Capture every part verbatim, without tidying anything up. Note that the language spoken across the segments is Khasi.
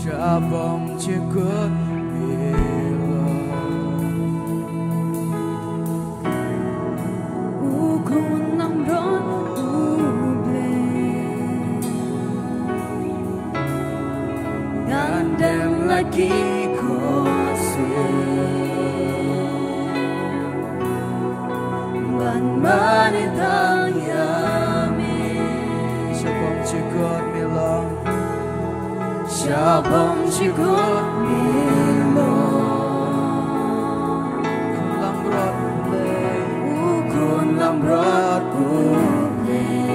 Sha bymjukut me Lord. U khun langbrot U Blei. Ngan dem la ki khohsiew ban mane tang ïa me. Sha bymjukut me Lord. Sha bymjukut me Lord. Khun langbrot U Blei. U khun langbrot U Blei.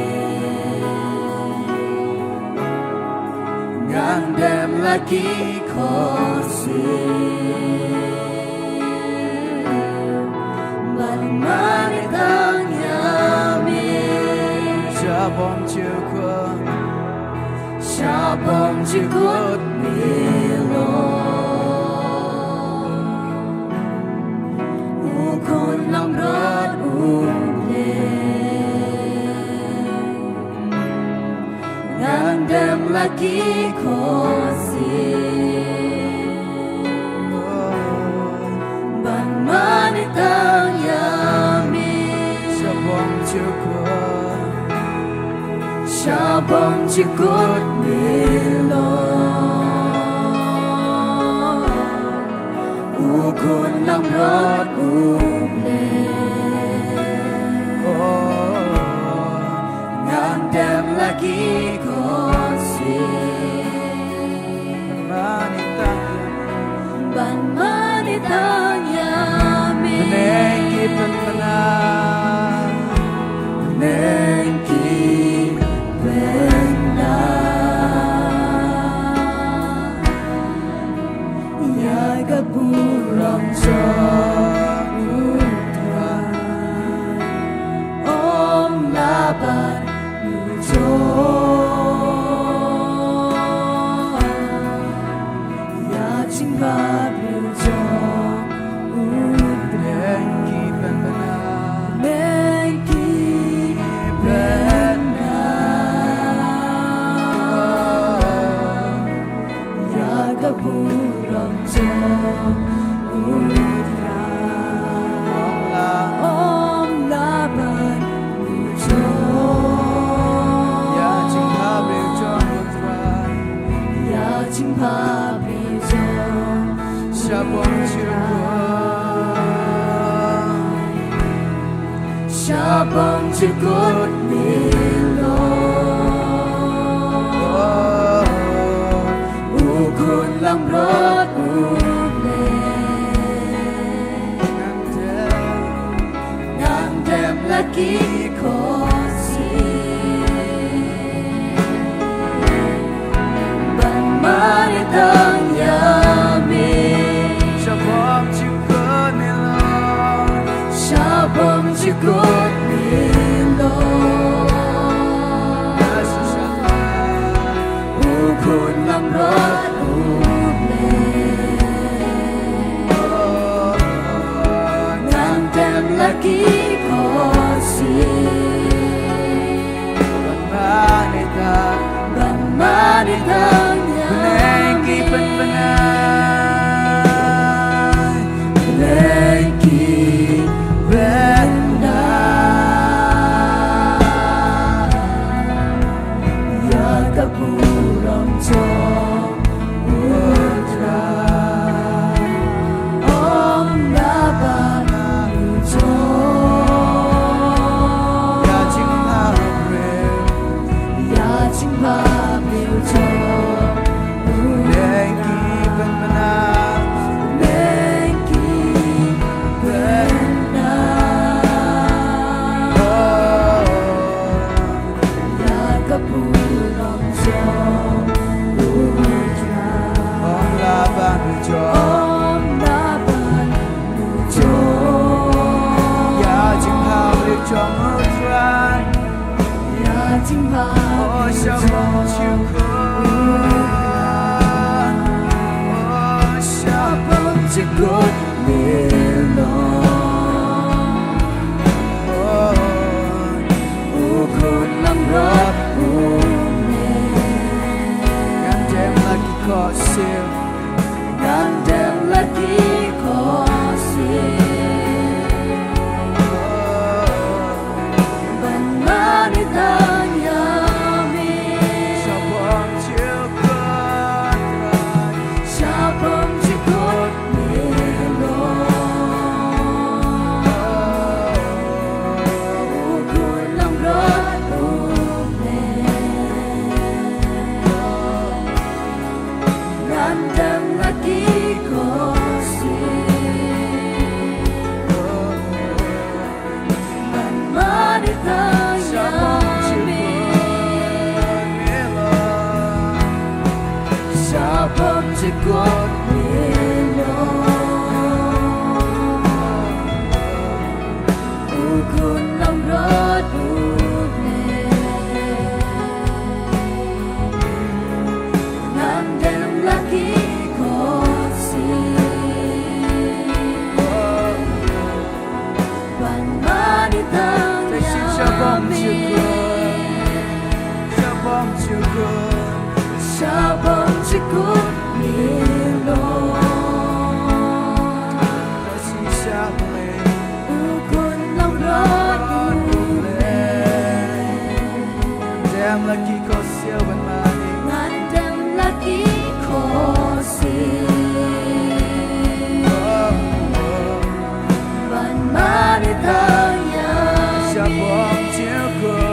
Ngan dem la ki khohsiew ban mane tang ïa me. Sha bymjukut, sha bymjukut me Lord. U khun langbrot U Blei. Ngan dem la ki khohsiew ban mane tang ïa me. Sha bymjukut, sha bymjukut me Lord. U khun langbrot U Blei. Ngan dem la ki khohsiew ban mane tang ïa me. Ban mane tang ïa me. Bneng ki pynbna. Bneng ki pynbna ïa ka burom jong U Trai. Ym lah ban pynjot ïa ka jingpynbna jong U Trai. Bneng ki pynbna. Bneng ki pynbna ïa ka burom jong U Trai. Ym lah ban pynjot ïa ka jingpynbna jong U Trai. Ïa ka jingpynbna jong U Trai. Sha bymjukut, sha bymjukut me Lord. U khun langbrot U Blei. Ngan dem la ki khohsiew ban mane tang ïa me. Sha bymjukut me Lord. Sha bymjukut me Lord. U khun langbrot Ong na ban jong. Ïa jingbha u dei jong u Trai. Ïa jingbha u dei jong u Trai. Oh, sha bymjukut. Oh, sha bymjukut. U khun langbrot u ne. Ngan dem la ki khohsiew. Ngan dem la ki khohsiew. Ban mane tang ïa me. Sha bymjukut. Sha bymjukut. Sha bymjukut. U khun langbrot u ne. Ngan dem la ki khohsiew. Ban mane tang ïa me. Sha bymjukut. Sha bymjukut. U khun langbrot u ne. Dem la ki khohsiew ban mane. Ngan dem la ki khohsiew. Ban mane tang ïa me. Sha bymjukut.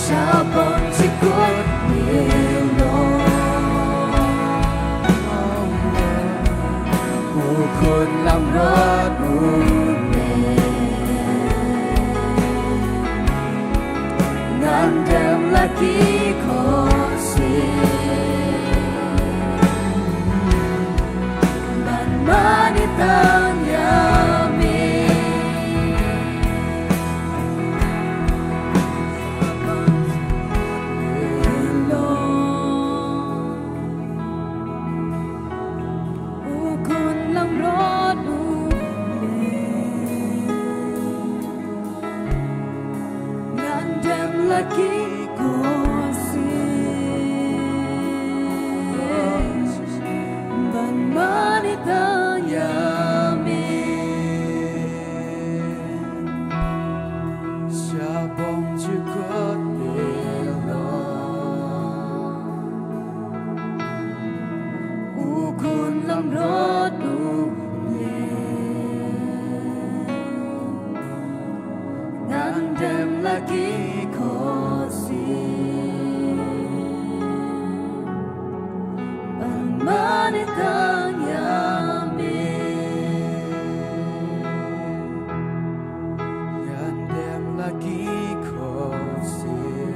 Sha bymjukut. U khun langbrot u ne. Ngan dem la ki khohsiew. Ban mane tang ïa me. U khun langbrot u ne. Ngan dem la ki khohsiew. Ban mane tang ïa me. Sha bymjukut. U khun langbrot u ne. Ngan dem la ki khohsiew. Ban mane tang ïa me. Ngan dem la ki khohsiew.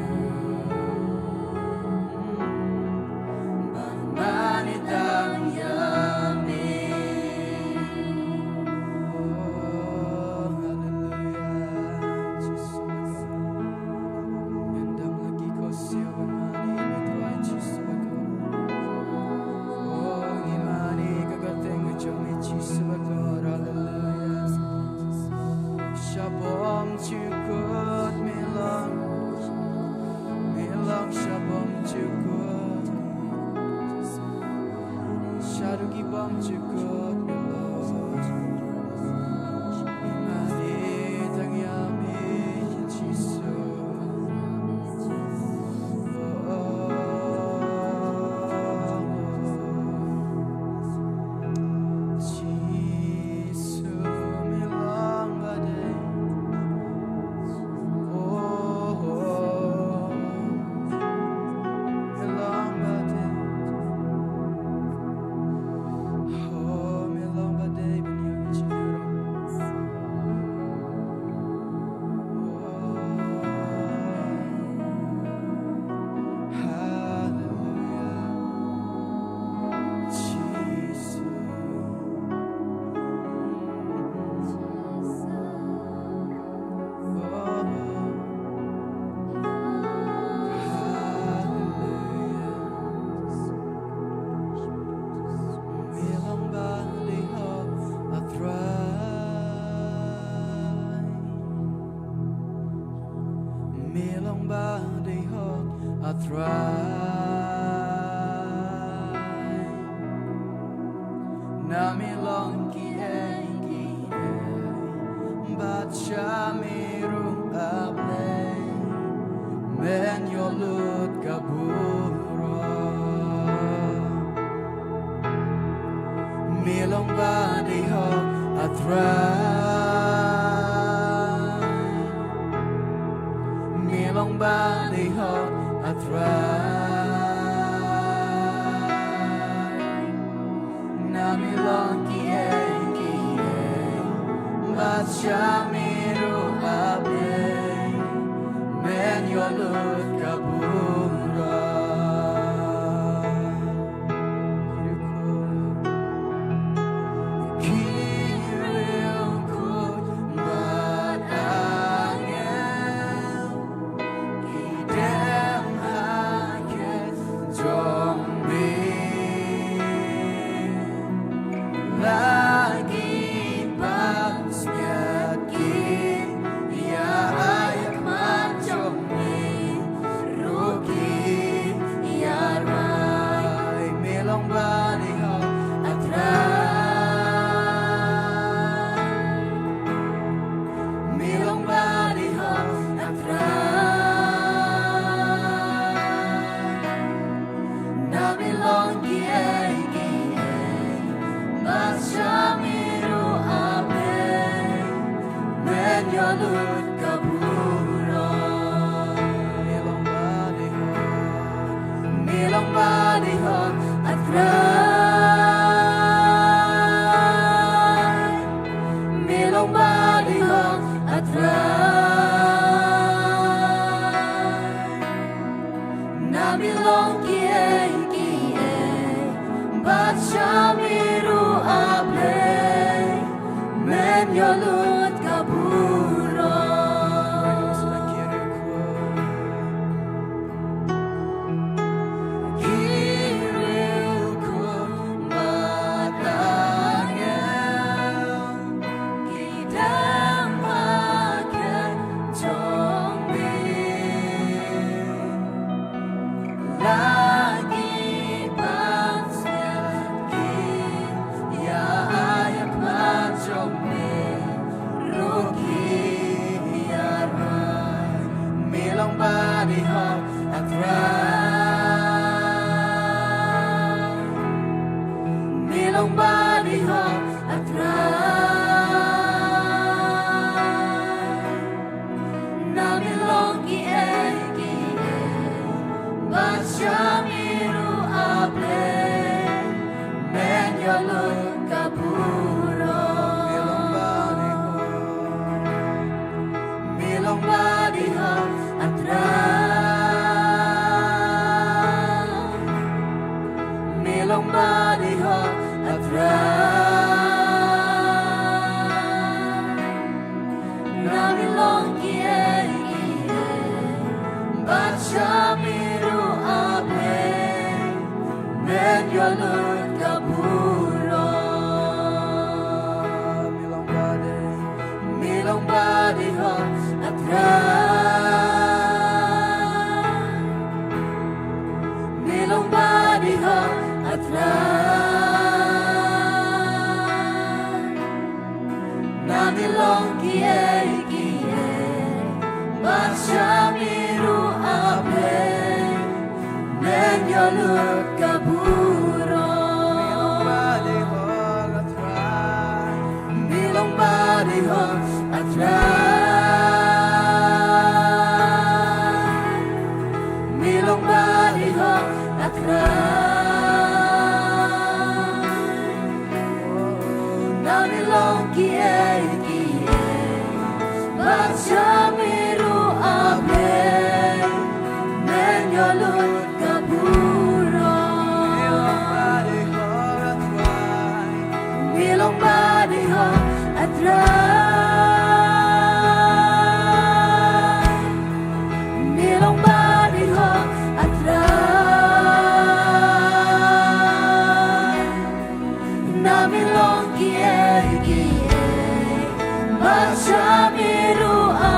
Ban mane tang ïa me. Oh, haleluya. Jisu. Ngan dem la ki khohsiew ban mane ïa me, Trai Jisu. Oh, ngi mane ka kyrteng jong me Jisu. Haleluya. Sha bymjukut me long. Me long sha bymjukut. Shaduh ki bymjukut me long. Ngi mane tang ïa me Jisu. Jisu me long ba dei. Oh, me long ba dei. Ba dei hok, A Trai. Me long ba dei hok, A Trai. Na me long kiei kiei bad sha me ruh, A Blei, men ïoh lut ka burom. Ki riewkhuid bad angel ki dem ha khet jong me. La ki pansngiat ki ïa ai ha khmat jong me, ruh ki ïa rai. Me long ba dei hok, A Trai. Me long ba dei hok, A Trai. Na me long kiei kiei bad sha me ruh, A Blei, men ïoh lut ka burom. Me long ba dei hok, me long ba dei hok, A Trai. Me long ba dei hok, A Trai. Na me long kiei kiei bad sha me ruh, A Blei, men ïoh lut ka burom. Ki riewkhuid bad angel ki dem ha khet jong me. La ki pansngiat ki ïa ai ha khmat jong me, ruh ki ïa rai. Me long ba dei hok, A Trai. Me long ba dei hok, A Trai. Na me long kiei kiei bad sha me ruh, A Blei, men ïoh lut ka burom. Me long ba dei hok, A Trai. Me long ba dei hok, A Trai. Na me long kiei kiei bad sha me ruh, A Blei, men ïoh lut ka burom. Me long ba dei, me long ba dei hok, A Trai. Me long ba dei hok, A Trai. Na me long kiei kiei bad sha me ruh, A Blei, men ïoh lut ka burom. Me long ba dei hok, A Trai. Me long ba dei hok, A Trai. Na me long kiei kiei bad sha me ruh, A Blei, men ïoh lut ka burom. Me long ba dei hok, A Trai. Me long ba dei hok, A Trai. Na me long kiei kiei bad sha me ruh, A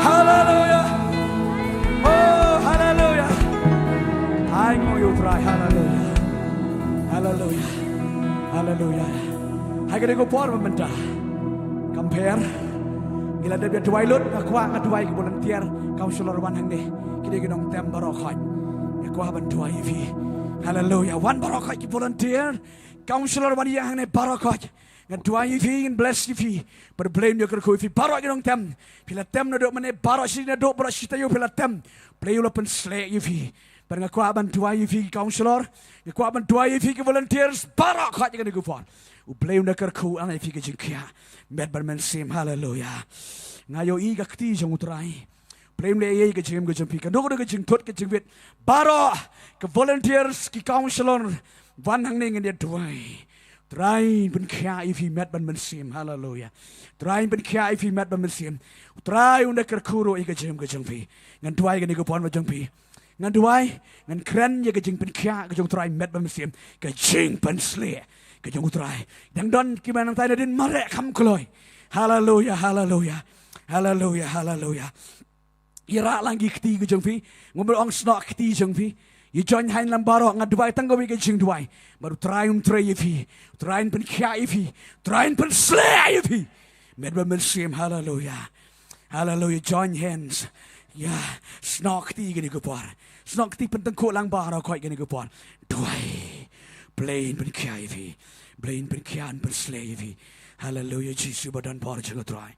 Hallelujah. Oh, hallelujah. Ai, ngi ïa u Trai, hallelujah. Hallelujah. Hallelujah. Ha kane ka por mynta, kam pher, ngi la dep ïa duwai lut, nga kwah nga duwai ki volunteer, counselor wan hangne, ki dei ki nongtem baroh khoit. Nga kwah ban duwai ïa phi. Hallelujah. Wan baroh khoit ki volunteer, counselor wan ïa hangne baroh khoit. Nga duwai ïa phi, ngan bless ïa phi. Bad Blei un ïa kyrkhu ïa phi baroh ki nongtem. Phi la tem naduh mynne, baroh shi naduh, baroh shi taïew phi la tem. Blei u la pynsleh ïa phi. Bad nga kwah ban duwai ïa phi ki counselor. Nga kwah ban duwai ïa phi ki volunteers baroh khoit ïa kane ka por. U Blei un ïa kyrkhu ïa phi ka jingkhiah met bad mynsiem. Hallelujah. Nga ïohi ka kti jong u Trai. Blei un leh ïa ka jingim ka jong phi. Ka duk ka jingthut ka jingwit. Baroh ki volunteers, ki counselor, wan hangne, ngin ïa duwai. Trai un pynkhiah ïa phi met bad mynsiem. Hallelujah. Trai un pynkhiah ïa phi met bad mynsiem. Trai un ïa kyrkhu ruh ïa ka jingim ka jong phi. Ngan duwai kane ka por bad jong phi. Ngan duwai, ngan kren ïa ka jingpynkhiah ka jong u Trai met bad mynsiem. Ka jingpynsleh ka jong u Trai. Dang don kiba nangtai nadien, mareh kham kloi. Hallelujah, hallelujah. Hallelujah, hallelujah. Ïarah lang ki kti ki jong phi. Ngam ong snoh kti jong phi. Ïa join hand lang baroh, nga duwai tang kawei ka jingduwai. Bad u Trai un trei ïa phi. U Trai un pynkhiah ïa phi. U Trai un pynsleh ïa phi. Met bad mynsiem, hallelujah. Hallelujah, join hands. Ïa, snoh kti kane ka por. Snoh kti, pyntyngkhuh lang baroh khoit kane ka por. Duwai. Blei un pynkhiah ïa phi. Blei un pynkhiah, un pynsleh ïa phi. Hallelujah, Jisu ba don bor jong u Trai.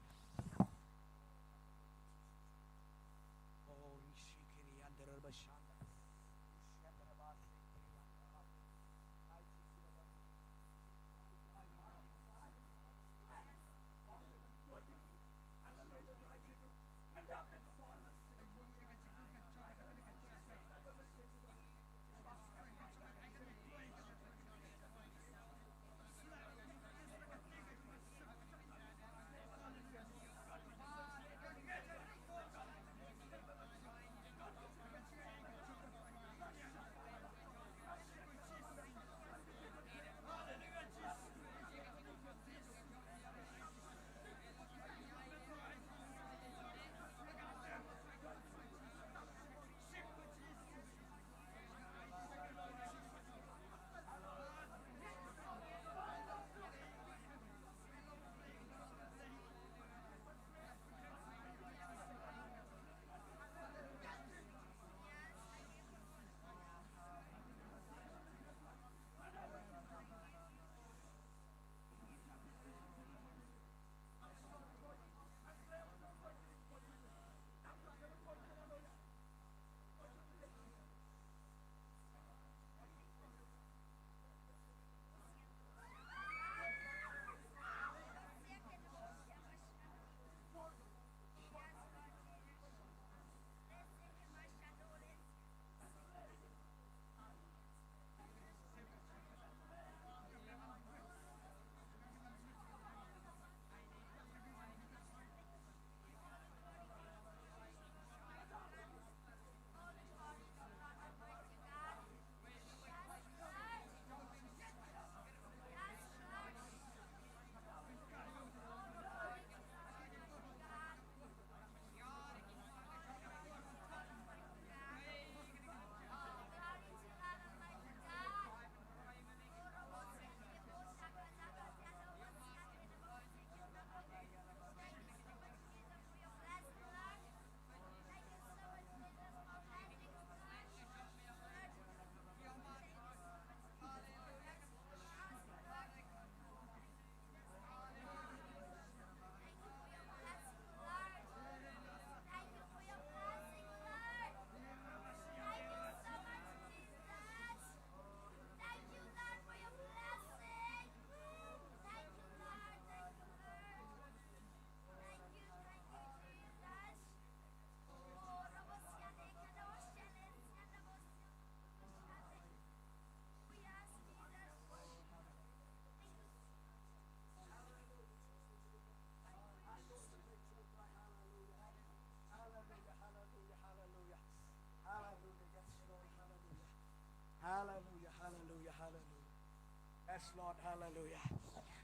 Yes, Lord. Hallelujah.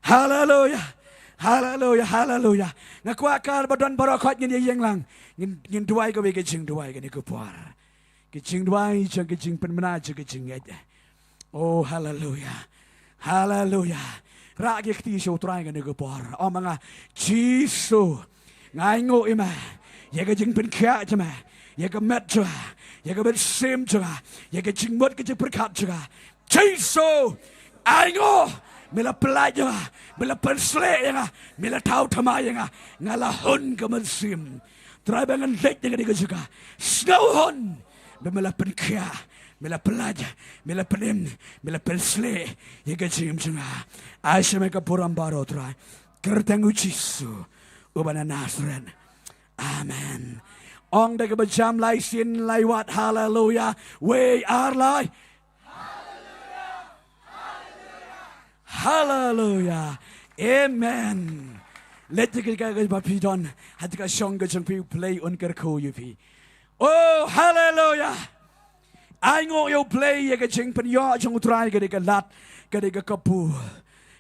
Hallelujah. Hallelujah. Hallelujah. Nga kwah katba don baroh khoit ngin ïeng lang. Ngin, ngin duwai kawei ka jingduwai kane ka por. Ka jingduwai jong ka jingpynbna jong ka jingngeit. Oh, hallelujah. Hallelujah. Rah ki kti sha U Trai kane ka por. Ong ma nga, Jisu, nga ainguh ïa me, ïa ka jingpynkhiah jong me, ïa ka met jong nga, ïa ka mynsiem jong nga, ïa ka jingmut ka jingpyrkhat jong nga. Jisu, ainguh, me la pyllait ïa nga, me la pynshlei ïa nga, me la thaw thymmai ïa nga, nga la hun ka mynsiem. Trai, ba ngan leit na kane ka jaka, sngew hun ba me la pynkhiah, me la pyllait, me la pynim, me la pynshlei ïa ka jingim jong nga. Ai sha me ka burom baroh, Trai, kyrteng U Jisu uba na Nasareth. Amen. Ong da kaba jam lai sien lai wat, haleluya. Wei, ar, lai. Haleluya. Amen. Leit ïa ka jaka kaba phi don, ha ka shong ka jong phi, U Blei un kyrkhu ïa phi. Oh, haleluya. Ainguh ïa U Blei ïa ka jingpynïoh jong U Trai, ka dei ka lad, ka dei ka kabu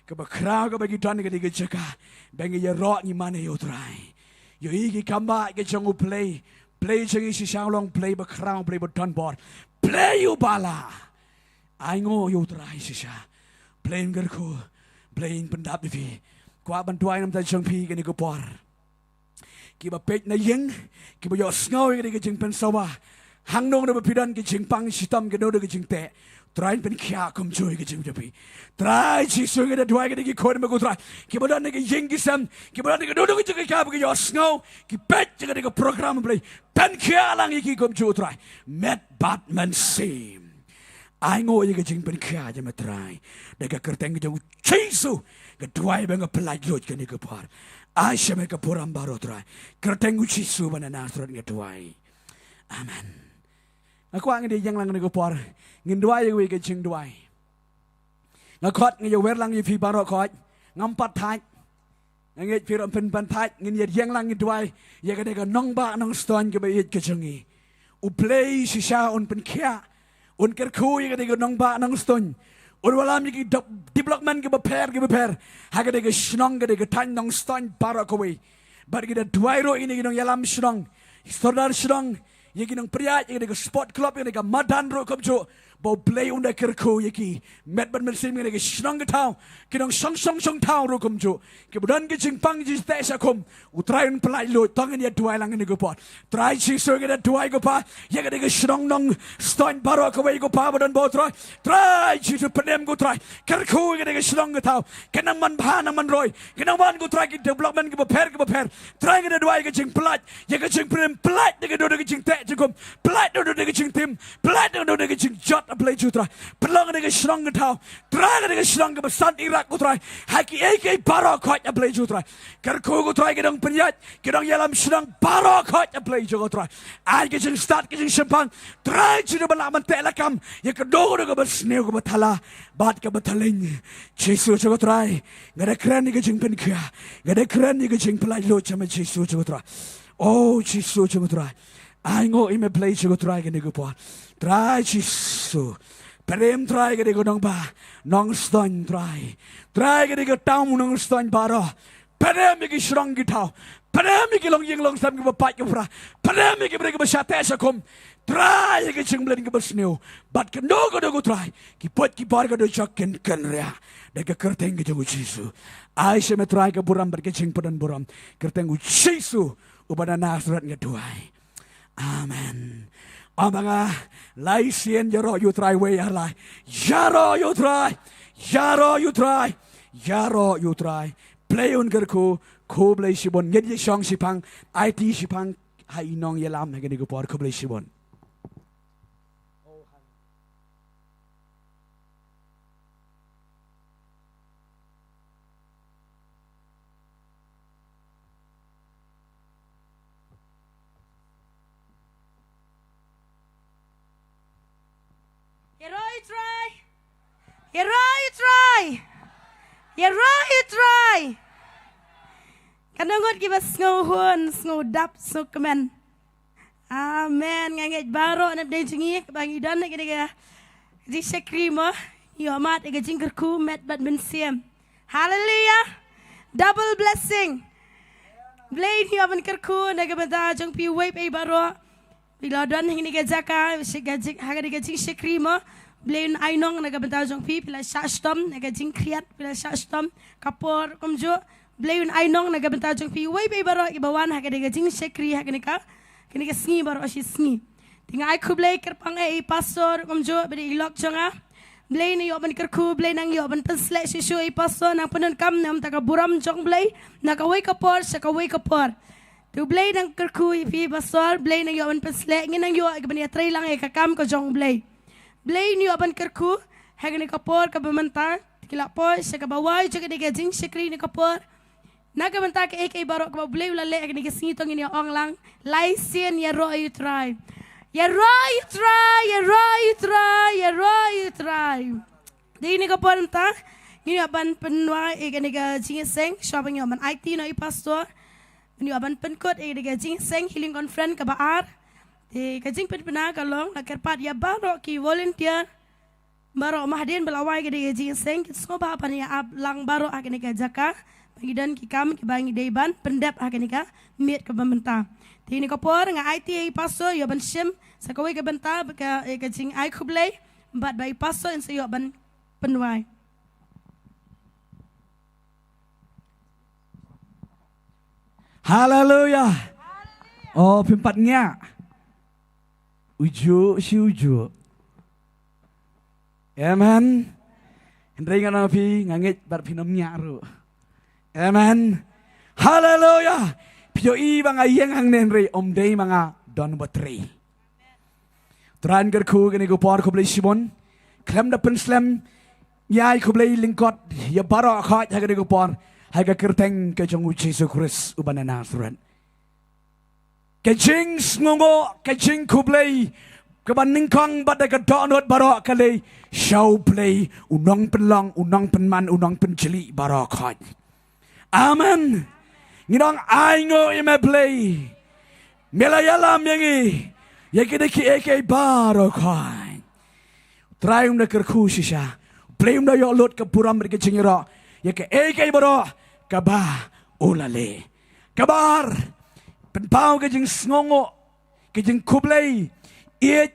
kaba khraw kaba ngi don, ka dei ka jaka ba ngi ïaroh ngi mane ïa U Trai. Ïohi ki kam ba ka jong U Blei, Blei jong ngi shisha u long Blei ba khraw, Blei ba don bor, Blei uba lah. Ainguh ïa U Trai shisha. Blei un kyrkhu, Blei un pyndap ïa phi. Kwah ban duwai namar jong phi kane ka por. Kiba peit na ïing, kiba ïohsngew ïa ka jingpynsawa, hangno hangno ba phi don, ka jingpang shitom, kano kano ka jingteh, Trai un pynkhiah kumjuh ïa ka jingim jong phi. Trai Jisu, ngi da duwai ïa ki khun bad ko Trai, kiba don ha ki ïing ki sem, kiba don ha kano kano ka jaka ba ki ïohsngew, ki peit ïa kane ka program, Blei, pynkhiah lang ïa ki kumjuh Trai, met bad mynsiem. Ainguh ïa ka jingpynkhiah jong me Trai. Da ka kyrteng ka jong U Jisu nga duwai bad nga pyllait lut kane ka por. Ai sha me ka burom baroh Trai. Kyrteng U Jisu uba na Nasareth nga duwai. Amen. Nga kwah ngin ïeng lang kane ka por, ngin duwai ïa kawei ka jingduwai. Nga khot, nga ïawer lang ïa phi baroh khoit. Ngam pat thait. Nga ngeit phi ruh phin pynthait, ngin ïa ïeng lang ngin duwai ïa kane ka nongbah Nongstoiñ kaba ïeit ka jong ngi. U Blei shisha un pynkhiah, un kyrkhu ïa kane ka nongbah Nongstoiñ. Un wallam ïa ki dep-, development kiba pher kiba pher ha kane ka shnong, kane ka thaiñ Nongstoiñ baroh kawei. Bad ngi da duwai ruh ïa kine ki nongïalam shnong, sordar shnong, ïa ki nongpynïaid, ïa kane ka sport club, ïa kane ka madan ruh kumjuh, ba U Blei un da kyrkhu ïa ki met bad mynsiem, ïa kane ka shnong ka thaw, ki nongshong shong shong thaw ruh kumjuh, kiba don ka jingpang jingteh shakhum, U Trai un pyllait lut. To ngin ïa duwai lang kane ka por. Trai Jisu, ngi da duwai ko Pa ïa kane ka shnong Nongstoiñ baroh kawei ko Pa ba don bor Trai. Trai Jisu, pynim ko Trai, kyrkhu ïa kane ka shnong ka thaw, ka nang man bha nang man roi, ka nang man ko Trai ki development kiba pher kiba pher. Trai ngi da duwai ka jingpyllait, ïa ka jingpynim, pyllait da kano kano ka jingteh jingkhum, pyllait da kano kano ka jingtim, pyllait da kano kano ka jingjot, A Blei Jisu Trai. Pynlong kane ka shnong ka thaw, Trai, kane ka shnong kaba san ïaroh ko Trai, ha kiei kiei baroh khoit, A Blei Jisu Trai. Kyrkhu ko Trai ki nongpynïaid, ki nongïalam shnong baroh khoit, A Blei Jisu ko Trai. Ai ka jingstad ka jingshemphang, Trai Jisu, ba lah ban teh lakam ïa kano kano kaba sniew kaba thala bad kaba thyllieñ. Jisu Jisu ko Trai, nga da kren ïa ka jingpynkhiah, nga da kren ïa ka jingpyllait lut sha me Jisu Jisu ko Trai. Oh Jisu Jisu ko Trai, ainguh ïa me Blei Jisu ko Trai kane ka por. Trai Jisu, pynim Trai kane ka nongbah Nongstoiñ Trai. Trai kane ka town Nongstoiñ baroh. Pynim ïa ki shnong ki thaw, pynim ïa ki longïing longsem kiba pait kiba phra, pynim ïa ki briew kiba shah teh shah khum. Trai ïa ki jingbylliñ kiba sniew bad kano kano ko Trai, ki buit ki bor kano jok kin kynriah. Da ka kyrteng ka jong U Jisu. Ai sha me Trai ka burom bad ka jingpyndonburom. Kyrteng U Jisu uba na Nasareth nga duwai. Amen. Ong ma nga, lai sien, ïaroh ïa U Trai, wei, ar, lai. Ïaroh ïa U Trai. Ïaroh ïa U Trai. Ïaroh ïa U Trai. Blei un kyrkhu, khublei shibun. Ngin ïa shong shiphang, aiti shiphang ha i nongïalam ha kane ka por, khublei shibun. Ïaroh ïa U Trai. Ïaroh ïa U Trai. Ïaroh ïa U Trai. Katno ngut kiba sngew hun, sngew dap, sngew kmen? Amen. Nga ngeit baroh na pdeng jong ngi ba ngi don ha kane ka jingshakri mo. Ïoh mad ïa ka jingkyrkhu met bad mynsiem. Haleluia. Double blessing. Blei un ïoh ban kyrkhu na ka bynta jong phi uwei pa uwei baroh. Phi la don ha kane ka jaka, ha kane ka jingshakri mo. Blei un ai nong na ka bynta jong phi, phi la shah shitom na ka jingkhriat, phi la shah shitom ka por kumjuh. Blei un ai nong na ka bynta jong phi uwei pa uwei baroh kiba wan ha kane ka jingshakri ha kane ka, kane ka sngi baroh shi sngi. Te nga ai khublei kyrpang ïa i pastor kumjuh bad i lok jong nga. Blei un ïoh ban kyrkhu, Blei un ïoh ban pynsleh shisha i pastor, nang pyndonkam na ka bynta ka burom jong Blei na kawei ka por sha kawei ka por. Te Blei un kyrkhu ïa phi pastor, Blei un ïoh ban pynsleh, ngin nang ïoh ïa ka ban ïatreilang ïa ka kam ka jong Blei. Blei un ïoh ban kyrkhu ha kane ka por kaba mynta. Te ki la poi sha kaba wai jong kane ka jingshakri na ka por. Na ka bynta kaei kaei baroh kaba Blei u la leh ha kane ka sngi, to ngin ïa ong lang, Lai sien ïaroh ïa u Trai. Ïaroh ïa u Trai, ïaroh ïa u Trai, ïaroh ïa u Trai. Te ha kane ka por mynta ngin ïa ban pynwai ïa kane ka jingïaseng, shuwa ba ngin ïa ban aiti noh ïa i pastor. Ngin ïa ban pynkut ïa kane ka jingïaseng healing conference kaba ar. Te ka jingpynpaw ka long, la kyrpad ïa baroh ki volunteer baroh mahadien ba la wai ïa kane ka jingïaseng, ki sngewbha ban ïa ap lang baroh ha kane ka jaka. Ba ngi don ki kam kiba ngi dei ban pyndep ha kane ka miet kaba mynta. Te ha kane ka por nga aiti ïa i pastor ïa ban shim sa kawei ka bynta ba ka, ïa ka jingai khublei bad ba i pastor un sa ïoh ban pynwai. Haleluia. Oh, phim pat ngiah. Ujuh shi ujuh. Amen. Hynrei nga ong ïa phi, nga ngeit bad phin ym ngiah ruh. Amen. Haleluia. Phi ïohi ba nga ïeng hangne hynrei ym dei ma nga don batri. Trai un kyrkhu kane ka por, khublei shibun. Khlem da pynslem, ngi ai khublei lyngkot ïa baroh khoit ha kane ka por ha ka kyrteng ka jong u Jisu Khrist uba na Nasareth. Ka jingsngewnguh, ka jingkhublei kaba nyngkong bad da ka dohnud baroh ka leit sha u Blei, u nongpynlong, u nongpynman, u nongpynjylli baroh khoit. Amen. Ngi ong ainguh ïa me Blei. Me la ïalam ïa ngi ïa kine kiei kiei baroh khoit. Trai un da kyrkhu shisha. Blei un da ïoh lut ka burom bad ka jingïaroh ïa kaei kaei baroh kaba u la leh. Kaba ar, pynpaw ka jingsngewnguh, ka jingkhublei ïeit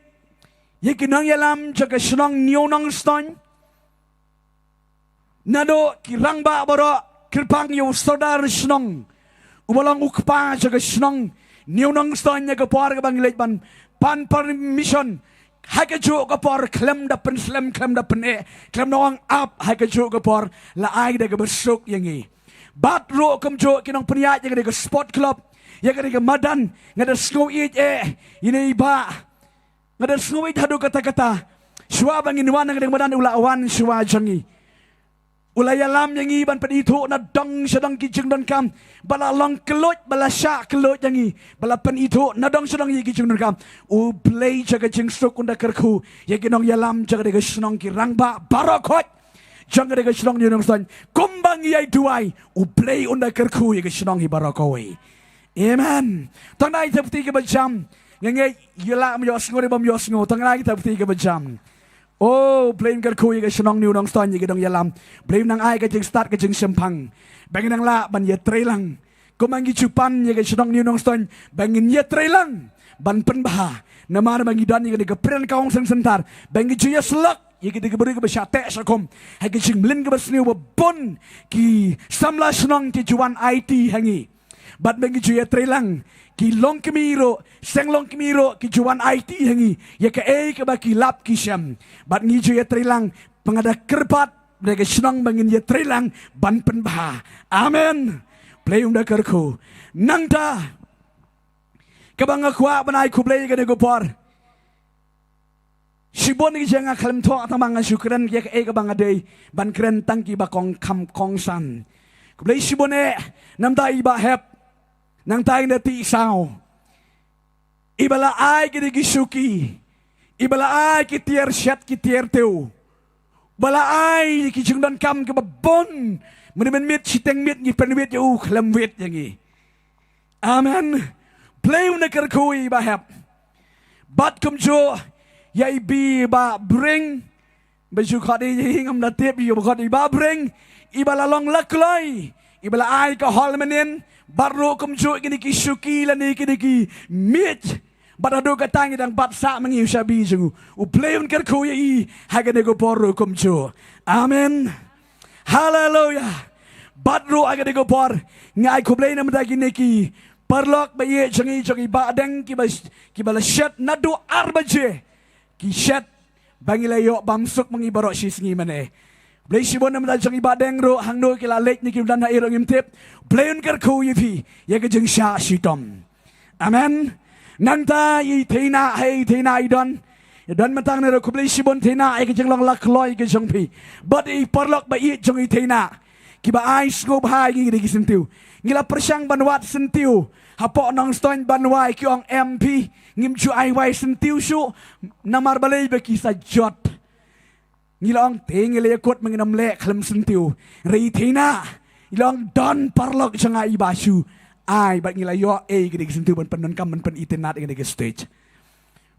ïa ki nongïalam jong ka shnong New Nongstoiñ. Naduh ki rangbah baroh, kyrpang ïa u sordar shnong, uba long u kpa jong ka shnong New Nongstoiñ, ha ka por kaba ngi leit ban pan permission, ha kajuh ka por khlem da pynslem, khlem da pyneh, khlem da ong ap, ha kajuh ka por la ai da kaba suk ïa ngi. Bad ruh kumjuh ki nongpynïaid ïa kane ka sport club, ïa kane ka madan, nga da sngew ïeit eh ïa i bah. Nga da sngew ïeit haduh katta katta. Shuwa ba ngin wan ha kane ka madan u la wan shuwa jong ngi. U la ïalam ïa ngi ban pynithuh na dong sha dong ki jingdonkam. Ba la long kylluid, ba la shah kylluid ïa ngi. Ba la pynithuh na dong sha dong ïa ki jingdonkam. U Blei jong ka jingsuk un da kyrkhu ïa ki nongïalam jong kane ka shnong, ki rangbah baroh khoit jong kane ka shnong New Nongstoiñ. Kumba ngi ïai duwai, u Blei un da kyrkhu ïa ka shnong hi baroh kawei. Amen. To ngin ai ka thapti kaba jam. Nga ngeit ïa la ym ïohsngew ne bym ïohsngew. To ngin ai ka thapti kaba jam. Oh, Blei un kyrkhu ïa ka shnong New Nongstoiñ, ïa ki nongïalam. Blei un nang ai ka jingstad, ka jingshemphang. Ba ngin nang lah ban ïatreilang. Kumba ngi ju pan ïa ka shnong New Nongstoiñ, ba ngin ïatreilang ban pynbha. Namar ba ngi don ïa kane ka Pre-Council Centre, ba ngi ju ïasyllok ïa kine ki briew kiba shah teh shah kum ha ka jingmlien kaba sniew, ba bun ki samla shnong ki ju wan aiti ha ngi. Bad ba ngi ju ïatreilang, ki longkmie ruh, seng longkmie ruh ki ju wan aiti ha ngi ïa kaei kaba ki lap ki shem. Bad ngi ju ïatreilang, ba nga da kyrpad da ka shnong ba ngin ïatreilang ban pynbha. Amen. Blei un da kyrkhu. Nangta kaba nga kwah ban ai khublei ïa kane ka por. Shibun ki jingkren khlem thoh, tang ba nga shu kren ïa kaei kaba nga dei ban kren, tang kiba kong kham kongsan. Khublei shibun eh namar i Bah Hep, nangta i Nati Saw, iba la ai kine ki shuki, iba la ai ki tiar shet ki tiar tiew, ba la ai ki jingdonkam kiba bun. Mynmiet shiteng miet ngi pynwit ïa u, khlem wit ïa ngi. Amen. Blei un da kyrkhu ïa i Bah Hep. Bad kumjuh ïa i Bah Bring, Ba ju khot ïa i ngam da tip ïa ba khot i Bah Breng, i ba la long la kloi, i ba la ai ka hall mynnin, bad ruh kumjuh kine ki shuki lane kine ki miej. Bad haduh katta ngi dang bat sah ma ngi u shabi jong u. U Blei un kyrkhu ïa i ha kane ka por ruh kumjuh. Amen. Haleluya. Bad ruh ha kane ka por nga ai khublei na bynta kine ki paralok ba ïeit jong i, jong i Bah Deng, ki ba, ki ba la shet naduh ar baje. Ki shet ba ngi la ïoh bam suk ma ngi baroh shi sngi mynne. Blei shibun na bynta jong i Bah Deng ruh, hangno ki la leit ne kim don ha i ruh ngim tip. Blei un kyrkhu ïa phi ïa ka jingshah shitom. Amen. Nangta i Theina, hei Theina i don. I don mynta ne ruh, khublei shibun Theina ïa ka jinglong la kloi ka jong phi. Bad i paralok ba ïeit jong i Theina, ki ba ai sngewbha ïa ngi ki dei ki syntiew. Ngi la pyrshang ban wad syntiew hapoh Nongstoiñ ban wai, ki ong em phi, ngim ju ai wai syntiew shuh. Namar balei? Ba ki sa jot. Ngi la ong te ngi la ïakut ma ngin ym leh khlem syntiew. Hynrei i Theina i la ong don paralok jong nga i ba shu ai, bad ngi la ïoh ei ki dei ki syntiew ban pyndonkam, ban pynitynnad ïa kane ka stage.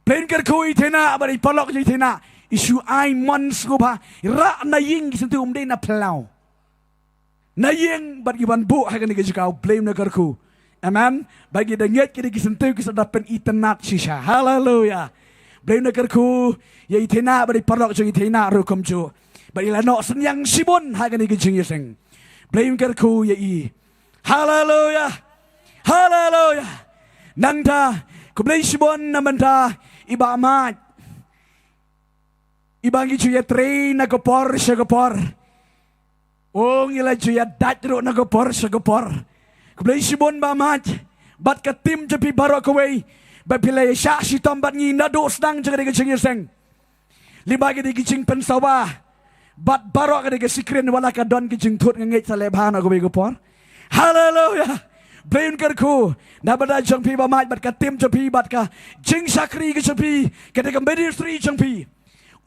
Blei un kyrkhu i Theina bad i paralok jong i Theina, i shu ai mon sngewbha. Rah na ïing ki syntiew, ym dei na phyllaw. Na ïing bad ki ban buh ha kane ka jaka. U Blei un da kyrkhu. Amen. Bad ki da ngeit ki dei ki syntiew ki sa da pynitynnad shisha. Haleluya. Blei un da kyrkhu ïa i Theina bad i paralok jong i Theina ruh kumjuh. Bad i la noh synñiang shibun ha kane ka jingïaseng. Blei un kyrkhu ïa i. Haleluya. Haleluya. Nangta khublei shibun na bynta i Bah Maj, i ba ngi ju ïatrei na ka por sha ka por. O, ngi la ju ïadait ruh na ka por sha ka por. Khublei shibun Bah Maj bad ka team jong phi baroh kawei, ba phi la ïashah shitom bad ngi naduh sdang jong kane ka jingïaseng. Lyngba kine ki jingpynsawa bad baroh kane ka screen, wat la ka don ka jingthut, nga ngeit sa leh bha na kawei ka por. Haleluya. Blei un kyrkhu na bynta jong phi Bah Maj bad ka team jong phi bad ka jingshakri ka jong phi, kane ka ministry jong phi.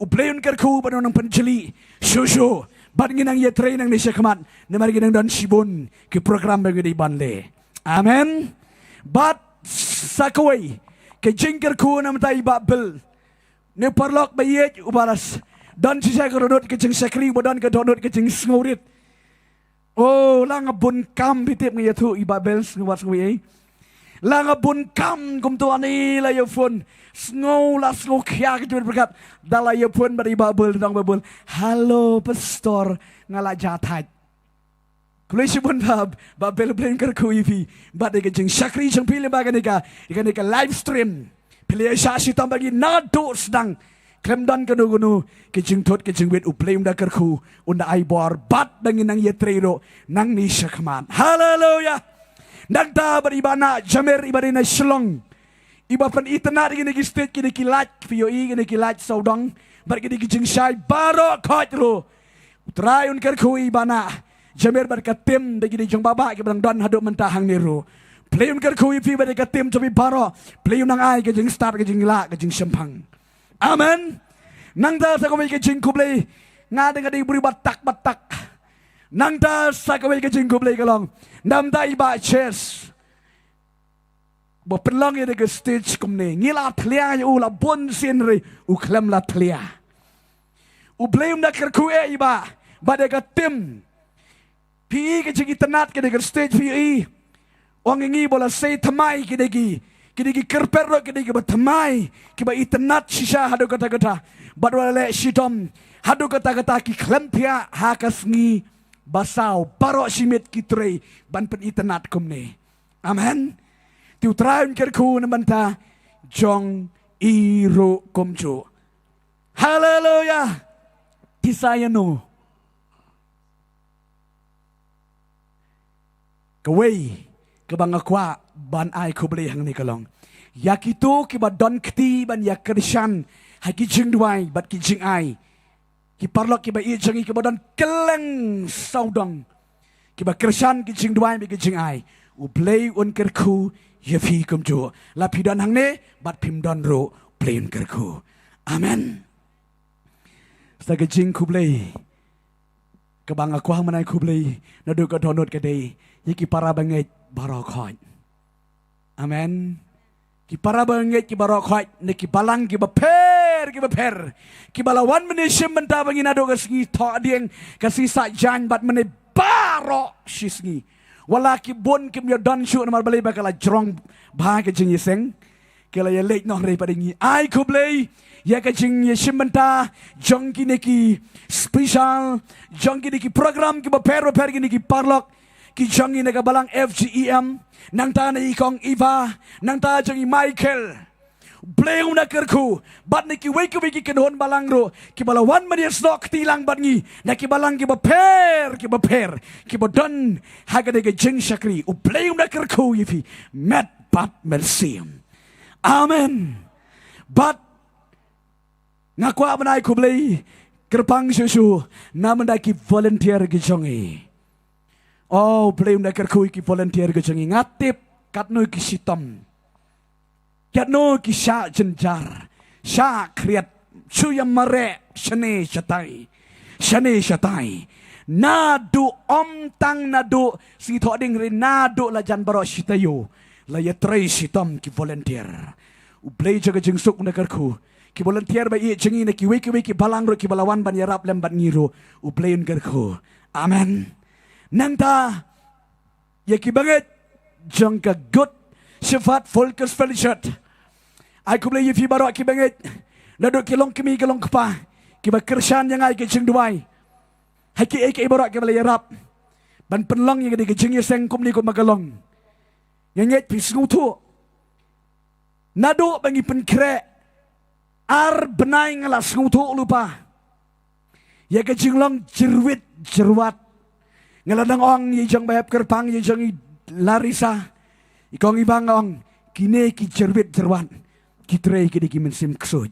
U Blei un kyrkhu bad un nang pynjylliew shuh shuh. Bad ngin nang ïatrei nangne shakhmat, namar ngin nang don shibun ki program ba ngi dei ban leh. Amen. Bad sa kawei ka jingkyrkhu na bynta i Bah Bill, ne paralok ba ïeit, u ba la don shisha ka dohnud ka jingshakri, u ba don ka dohnud ka jingsngewrit. O, la nga bun kam, phi tip, nga ïathuh i Bah Bill sngewbha sngewbha ei. La nga bun kam kumto, ani la ïa phone. Sngew la sngew khia ka jingmut pyrkhat. Da la ïa phone bad i Bah Bill, dang Bah Bill. Halo pastor, nga la jah thait. Khublei shibun Bah, Bah Bill, Blei un kyrkhu ïa phi bad ïa ka jingshakri jong phi lyngba kane ka, ïa kane ka live stream. Phi la ïashah shitom bad ngi naduh sdang. Khlem don kano kano ka jingthut ka jingwit, u Blei un da kyrkhu, un da ai bor bad ba ngin nang ïatrei ruh nangne shakhmat. Haleluya. Nangta bad i Bah Nah Jamer, i ba dei na Shillong, i ba pynitynnad ïa kine ki stage, kine ki light, phi ïohi kine ki light sawdong bad kine ki jingshai baroh khoit ruh. U Trai un kyrkhu ïa i Bah Nah Jamer bad ka team, da ki dei jong Bah Bah ki ba dang don haduh mynta hangne ruh. Blei un kyrkhu ïa phi bad ïa ka team jong phi baroh. Blei un nang ai ka jingstad, ka jinglah, ka jingshemphang. Amen. Nangta sa kawei ka jingkhublei, nga dang ka dei briew ba tak ba tak. Nangta sa kawei ka jingkhublei ka long na bynta i Bah Ches, ba pynlong ïa ka stage kumne. Ngi la thlia ïa u la bun sien, hynrei u khlem la thlia. U Blei un da kyrkhu ïa i Bah bad ïa ka team. Phi i ka jingitynnad kane ka stage, phi i. Ong ïa ngi ba la sei thymmai, kine ki, kine ki kyrpad ruh kine ki ba thymmai, ki ba itynnad shisha haduh katta katta. Bad wat la leh shitom haduh katta katta, ki khlem thiah ha ka sngi ba saw, baroh shi miet ki trei ban pynitynnad kumne. Amen. Te u Trai un kyrkhu na bynta jong i ruh kumjuh. Haleluya. Te sa ïa no. Kawei kaba nga kwah ban ai khublei hangne ka long ïa kito kiba don kti ban ïa kyrshan ha ki jingduwai bad ki jingai. Ki paralok kiba ïeit jong ngi kiba don kylleng sawdong, kiba kyrshan ki jingduwai bad ki jingai. U Blei un kyrkhu ïa phi kumjuh. La phi don hangne bad phim don ruh, Blei un kyrkhu. Amen. Sa ka jingkhublei kaba nga kwah ban ai khublei naduh ka dohnud ka dei ïa ki para bangeit baroh khoit. Amen. Ki para bangeit kiba roh khoit na ki balang kiba pher kiba pher, kiba la wan mynne shim bynta ba ngi naduh ka sngi Thohdieng, ka sngi Saitjaiñ bad mynne baroh shi sngi. Wat la ki bun kim ïoh don shuh namar balei ba ka la jrong bha ka jingïaseng. Ki la ïaleit noh, hynrei pat ngi ai khublei ïa ka jingïashim bynta jong kine ki special, jong kine ki program kiba pher bapher, kine ki paralok ki jong ngi na ka balang F G E M, nangta na i kong Eva, nangta jong i Michael. U Blei un da kyrkhu bad na kiwei kiwei ki kynhun balang ruh kiba la wan ban ïasnoh kti lang bad ngi na ki balang kiba pher kiba pher, kiba don ha kane ka jingshakri. U Blei un da kyrkhu ïa phi met bad mynsiem. Amen. Bad nga kwah ban ai khublei kyrpang shuh shuh na bynta ki volunteer ki jong ngi. Oh, U Blei un da kyrkhu ïa ki volunteer ki jong ngi. Nga tip katno ki shitom, katno ki shah jynjar, shah khriat, shu ïa mareh shane shatai, shane shatai. Naduh, ym tang naduh sngi Thohdieng, hynrei naduh la jan baroh shi taïew la ïatrei shitom ki volunteer. U Blei jong ka jingsuk un da kyrkhu. Ki volunteer ba ïeit jong ngi na kiwei kiwei ki balang ruh kiba la wan ban ïarap lem bad ngi ruh, U Blei un kyrkhu. Amen. Nangta ïa ki bangeit jong ka Good Shepherd Full Gospel Church, ai khublei ïa phi baroh ki bangeit, naduh ki longkmie ki longkpa kiba kyrshan ïa nga ïa ka jingduwai ha kiei kiei baroh kiba la ïarap ban pynlong ïa kane ka jingïaseng kumne kumba ka long. Nga ngeit phi sngewthuh, naduh ba ngi pynkhreh ar bnai nga la sngewthuh lypa ïa ka jinglong jyrwit jyrwat. Nga la dang ong ïa i jong ba hep kyrpang, ïa i jong i Larissa, i kong Eva, nga ong, kine ki jyrwit jyrwat ki trei, kine ki mynsiem ksuid.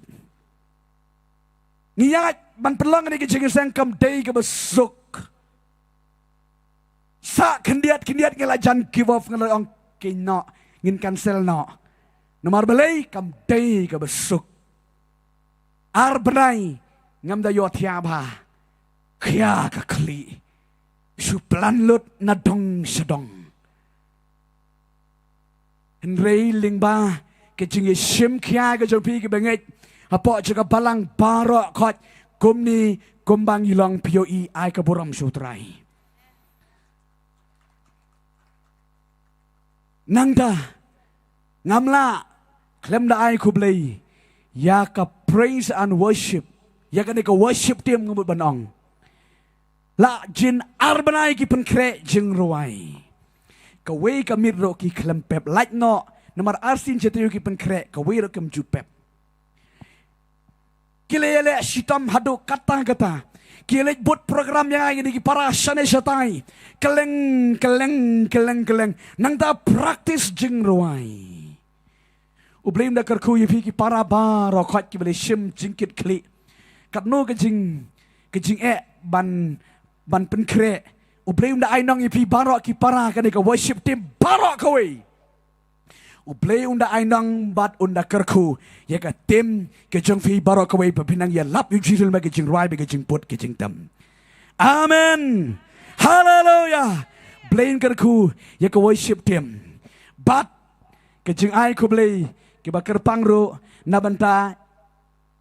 Ngi ïaid ban pynlong kane ka jingïaseng kam dei kaba suk. Sah khyndiat khyndiat nga la jan give off, nga la ong, keiñ noh, ngin cancel noh. Namar balei? Kam dei kaba suk. Ar bnai ngam da ïohthiah bha. Khia ka khlieh, shu plan lut na dong sha dong. Hynrei lyngba ka jingïashim khia ka jong phi ki bangeit hapoh jong ka balang baroh khoit, kumne kumba ngi long, phi ïohi, ai ka burom sha U Trai. Nangta ngam lah khlem da ai khublei ïa ka praise and worship, ïa kane ka worship team, nga mut ban ong. La jin ar bnai ki pynkhreh jingrwai. Kawei ka miet ruh ki khlem pep. Lait noh, namar arsien shi taïew ki pynkhreh, kawei ruh kim ju pep. Ki la ïaleh shitom haduh katta katta. Ki ïaleh bud program ïa ngi, ki para shane shatai. Kylleng kylleng kylleng kylleng. Nangta practice jingrwai. U Blei un da kyrkhu ïa phi ki para baroh khoit kiba la shim jingkit khlieh. Katno ka jing, ka jingeh ban, ban pynkhreh. U Blei un da ai nong ïa phi baroh ki para kane ka worship team baroh kawei. U Blei un da ai nong bad un da kyrkhu ïa ka team ka jong phi baroh kawei ba phin nang ïalap ïa u Jisu lem bad ka jingrwai bad ka jingbud ka jingtem. Amen. Haleluya. Blei un kyrkhu ïa ka worship team. Bad ka jingai khublei kiba kyrpang ruh na bynta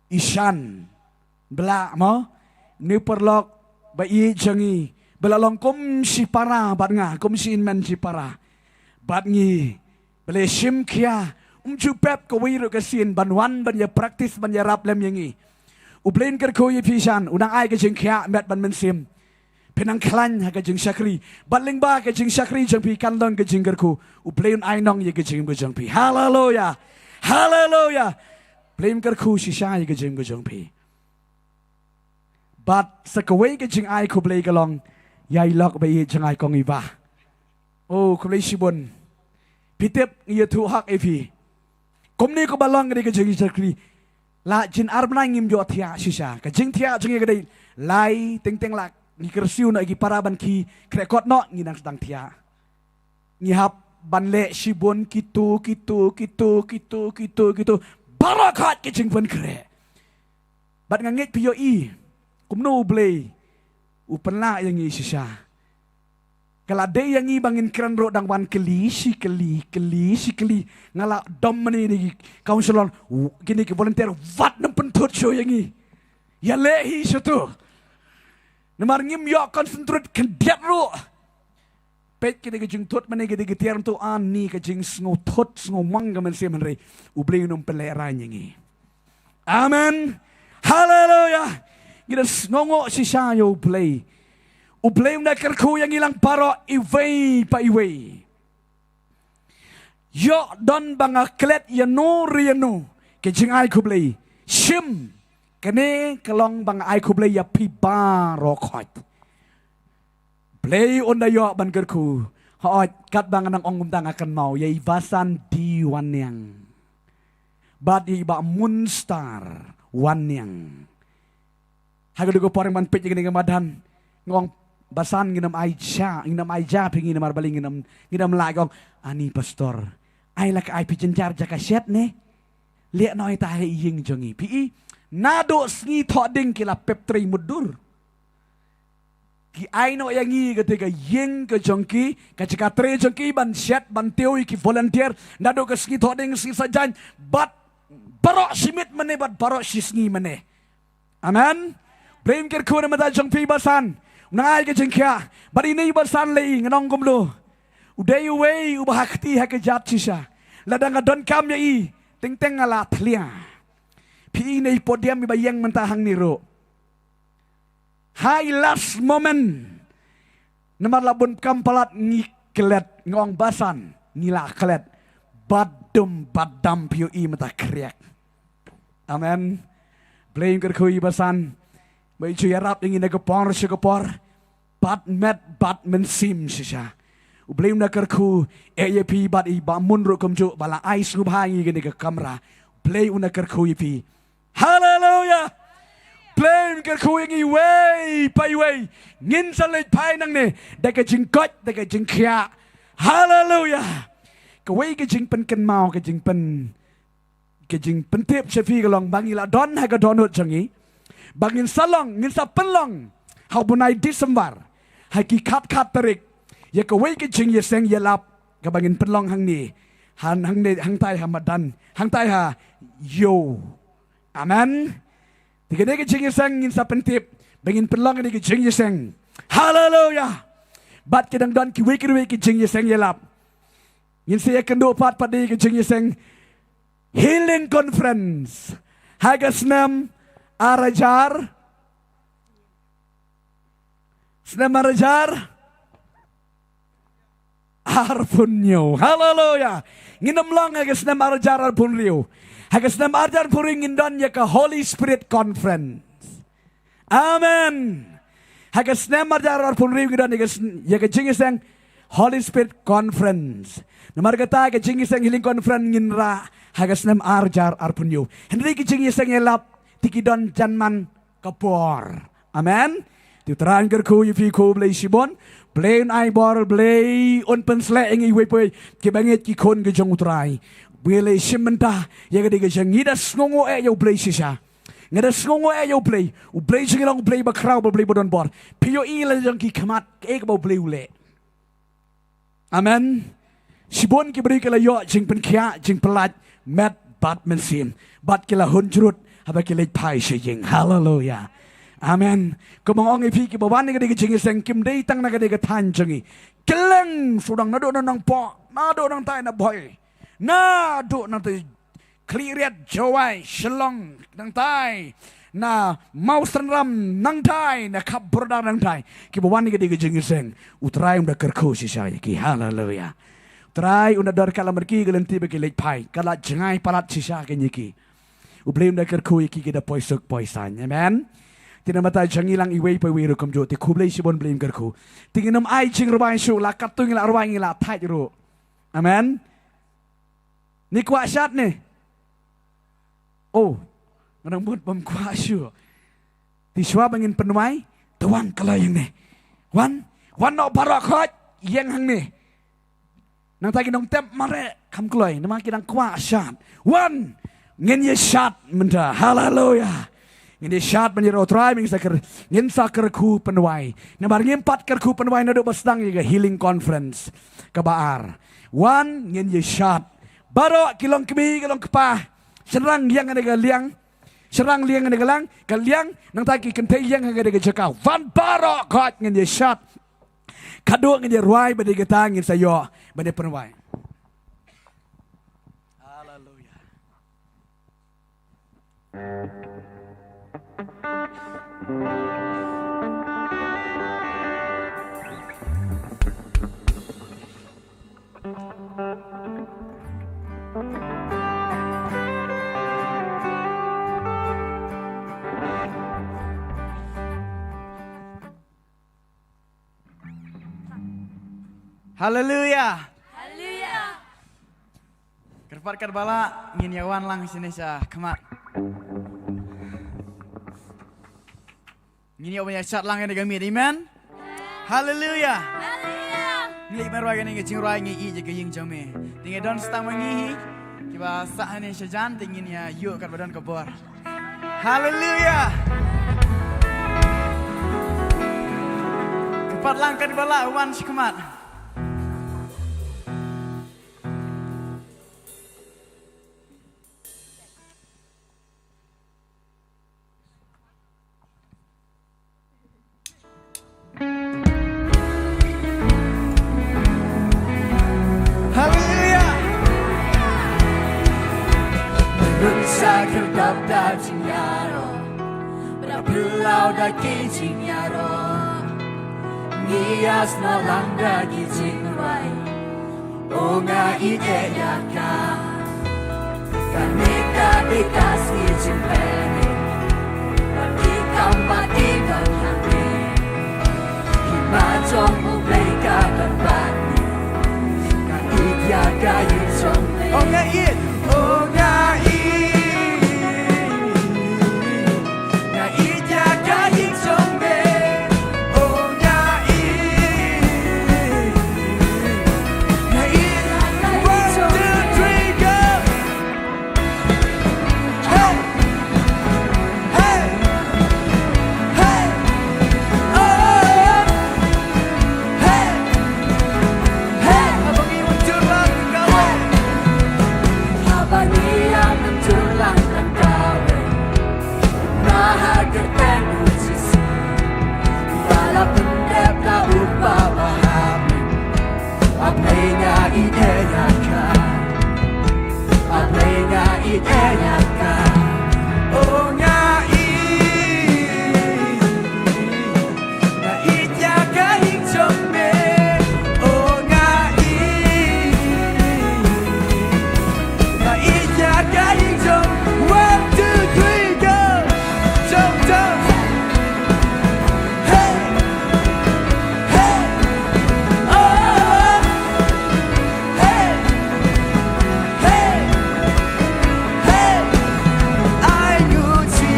i Shan Blah mo, une u paralok ba ïeit jong ngi, ba la long kum shi para bad nga, kum shi hynmen shi para bad ngi. Ba la shim khia, um ju pep kawei ruh ka sien ban wan ban ïa practice, ban ïarap lem ïa ngi. U Blei un kyrkhu ïa phi Shan, u nang ai ka jingkhiah met bad mynsiem. Phin nang khlaiñ ha ka jingshakri. Bad lyngba ka jingshakri jong phi kan long ka jingkyrkhu. U Blei un ai nong ïa ka jingim ka jong phi. Haleluya. Haleluya. Blei un kyrkhu shisha ïa ka jingim ka jong phi. Bad sa kawei ka jingai khublei ka long ïa i lok ba ïeit jong nga, i kong Eva. Oh, khublei shibun. Phi tip ngi ïathuh hok ïa phi. Kumne kumba long ka dei ka jingshakri. La jin ar bnai ngim ïohthiah shisha. Ka jingthiah jong ngi ka dei lai teng teng, la ngi kyrsiew noh ïa ki para ban khie khreh kot noh, ngi nang sdang thiah. Ngi hap ban leh shibun kito kito kito kito kito kito. Baroh khoit ki jingpynkhreh. Bad nga ngeit phi ïohi kumno U Blei u pynlah ïa ngi shisha. Ka la dei ïa ngi ba ngin kren ruh dang wan kylli shi kylli, kylli shi kylli. Nga la dom mane ïa ki counselor, kine ki volunteer, wat nym pynthut shuh ïa ngi. Ïaleh hi shuh to. Namar ngim ïoh concentrate khyndiat ruh. Peit kine ki jingthut mane ki dei ki tiar to, ani ka jingsngewthut sngewmang ka mynsiem, hynrei U Blei un ym pynlehraiñ ïa ngi. Amen. Haleluya. Ngi da sngewnguh shisha ïa U Blei. U Blei un da kyrkhu ïa ngi lang baroh iwei pa iwei. Ïoh don ba nga klet ïano re ïano, ka jingai khublei. Shim, kane ka long ba nga ai khublei ïa phi baroh khoit. Blei un da ïoh ban kyrkhu. Hooid, katba nga nang ong kumta nga kynmaw ïa i Basan D. Wanniang bad ïa i Bah Munstar Wanniang. Ha kajuh ka por ban peit ïa kane ka madan, nga ong, Basan, ngin ym ai ja, ngin ym ai ja phi ngi namar balei ngin ym, ngin ym lah. Nga ong, ani pastor, ai la ka ai phi jynjar jaka shet ne. Leh noh ïa ta ha ïing jong ngi. Phi i, naduh sngi Thohdieng ki la pep trei mutdur. Ki ai noh ïa ngi kata ka ïing ka jong ki, ka jaka trei jong ki ban shet ban tiew ïa ki volunteer. Naduh ka sngi Thohdieng, sngi Saitjaiñ, bad baroh shi miet mane bad baroh shi sngi mane. Amen. Blei un kyrkhu na ka bynta jong phi Basan. Nang ai ka jingkhiah. Bad ine i Basan lei, ngan ong kumno. U dei uwei uba ha kti ha ka jait shisha. Lada nga donkam ïa i, teng teng nga la thlia. Phi i, ine i podium iba ïeng mynta hangne ruh. Ha i last moment, namar la bun kam palat ngi klet, nga ong Basan, ngi la klet. Bad dum bad dam phi ïohi mynta khriak. Amen. Blei un kyrkhu ïa i Basan. Ba i ju ïarap ïa ngi na ka por sha ka por. Bad met bad mynsiem shisha. U Blei un da kyrkhu, eh, ïa phi bad i Bah Mun ruh kumjuh ba la ai sngewbha ïa ngi kane ka kamra. Blei un da kyrkhu ïa phi. Haleluya. Blei un kyrkhu ïa ngi iwei pa iwei. Ngin sa leit phai nangne da ka jingkoit, da ka jingkhiah. Haleluya. Kawei ka jingpynkynmaw, ka jingpyn, ka jingpyntip sha phi ka long ba ngi la don ha ka dohnud jong ngi ba ngin sa long, ngin sa pynlong ha u bnai December, ha ki khat khat tarik, ïa kawei ka jingïaseng ïalap kaba ngin pynlong hangne, han, hangne, hangtai ha madan, hangtai ha ïew. Amen. Te kane ka jingïaseng ngin sa pyntip ba ngin pynlong kane ka jingïaseng. Haleluya. Bad ki dang don kiwei kiwei ki jingïaseng ïalap. Ngin sa ïakynduh pat pat da ka jingïaseng Healing Conference ha ka snem ar hajar, snem ar hajar arphew hynñiew. Haleluya. Ngin ym long ha ka snem ar hajar arphew hynriew. Ha ka snem ar hajar arphew hynriew ngin don ïa ka Holy Spirit Conference. Amen. Ha ka snem ar hajar arphew hynriew ngi don ïa ka sn-, ïa ka jingïaseng Holy Spirit Conference. Namar kata ka jingïaseng Healing Conference ngin rah ha ka snem ar hajar arphew hynñiew. Hynrei ka jingïaseng ïalap te ki don jan man ka por. Amen. Te U Trai un kyrkhu ïa phi khublei shibun. Blei un ai bor, Blei un pynshlur ïa ngi iwei pa iwei kiba ngeit ki khun ki jong U Trai. Blei shim bynta ïa ka dei ka jong ngi da sngewnguh eh ïa U Blei shisha. Nga da sngewnguh eh ïa U Blei. U Blei jong ngi long U Blei ba khraw, ba Blei ba don bor. Phi ïohi la jong ki khmat, kaei kaba U Blei u leh. Amen. Shibun ki briew ki la ïoh jingpynkhiah, jingpyllait, met bad mynsiem. Bad ki la hun jrut haba ki leit phai sha ïing. Haleluya. Amen. Kumba nga ong ïa phi, kiba wan na kane ka jingïaseng kim dei tang na kane ka thaiñ jong ngi. Kylleng sawdong, naduh na Nongpoh, naduh nangtai na Bhoi, naduh nangtai Khliehriat, Jowai, Shillong, nangtai na Mawsynram, nangtai na Khap Bordar, nangtai. Kiba wan ïa ka dei ka jingïaseng, U Trai un da kyrkhu shisha ïa ki. Haleluya. U Trai un da don ka la marki ka lynti ba ki leit phai, ka la jngai palat shisha ka ïa ki. U Blei un da kyrkhu ïa ki, ki da poi suk poi saiñ. Amen. Te na ka bynta jong ngi lang iwei pa iwei ruh kumjuh, te khublei shibun, Blei un kyrkhu. Te ngin ym ai jingrwai shuh, la katto ngi la rwai ngi la thait ruh. Amen. Ni kwah shad ne? Oh, nga dang mut bym kwah shuh. Te shuwa ba ngin pynwai, te wan kloi hangne. Wan, wan noh baroh khoit, ïeng hangne. Nangta ki nongtep mareh kham kloi, namar ki dang kwah shad. Wan, ngin ïa shad mynta. Haleluya. Ngin ïa shad ban ïaroh Trai, ngin sa kyr, ngin sa kyrkhu pynwai. Namar ngim pat kyrkhu pynwai naduh ba sdang ïa ka healing conference kaba ar. Wan ngin ïa shad. Baroh ki long kmie, ki long kpa. Shynrang ïeng ha ka liang. Shynrang ïeng ha ka liang, ka liang, nangta ki kynthei ïeng ha ka jaka. Wan baroh khoit ngin ïa shad. Khadduh ngin ïa rwai ba dei kata ngin sa ïoh ban ïa pynwai. Haleluya. Haleluya. Haleluya. Kyrpad katba lah ngin ïa wan lang shane sha khmat. Ngin ïa wan ïa shad lang ïa ka miet, amen. Haleluya. Haleluya. Ngi leit ban rwai kane ka jingrwai Ngi Ïeit ïa ka Ïing jong Me. Te ngi don stang ma ngi hi kiba sah hangne shajan, te ngin ïa ïoh katba don ka bor. Haleluya. Kyrpad lang katba lah wan sha khmat. Haleluya. Rung sa khyrdop da jingïaroh, ba phyllaw da ki jingïaroh. Ngi ïa snoh lang da ki jingrwai. O nga ïeit ïa ka. Kane ka dei ka sngi jingpynim. Bad ki kam bad ki don hangne. Hima jong U Blei ka don bad ngi. Nga ïeit ïa ka ïing jong Me. O nga ïeit, o nga ïeit. Nga ïeit ïa ka ïing jong Me. O nga ïeit. Nga ïeit. One, two, three, go. Hey. Hey. Hey. Oh. Hey. Hey. Haba ngi wan jur lang ka wei. Haba ngi wan jur lang ka wei. Na ha kyrteng U Jisu. Ba la pyndep da U Kpa ba ha bneng. A Blei nga ïeit ïa ka. A Blei nga ïeit ïa ka. O nga ïeit. Nga ïeit ïa ka ïing jong Me. O nga ïeit. Nga ïeit ïa ka ïing jong. One, two, three, go. Jump, jump. Hey. Hey. Oh. Hey. Hey. Hey. Ai ngut shi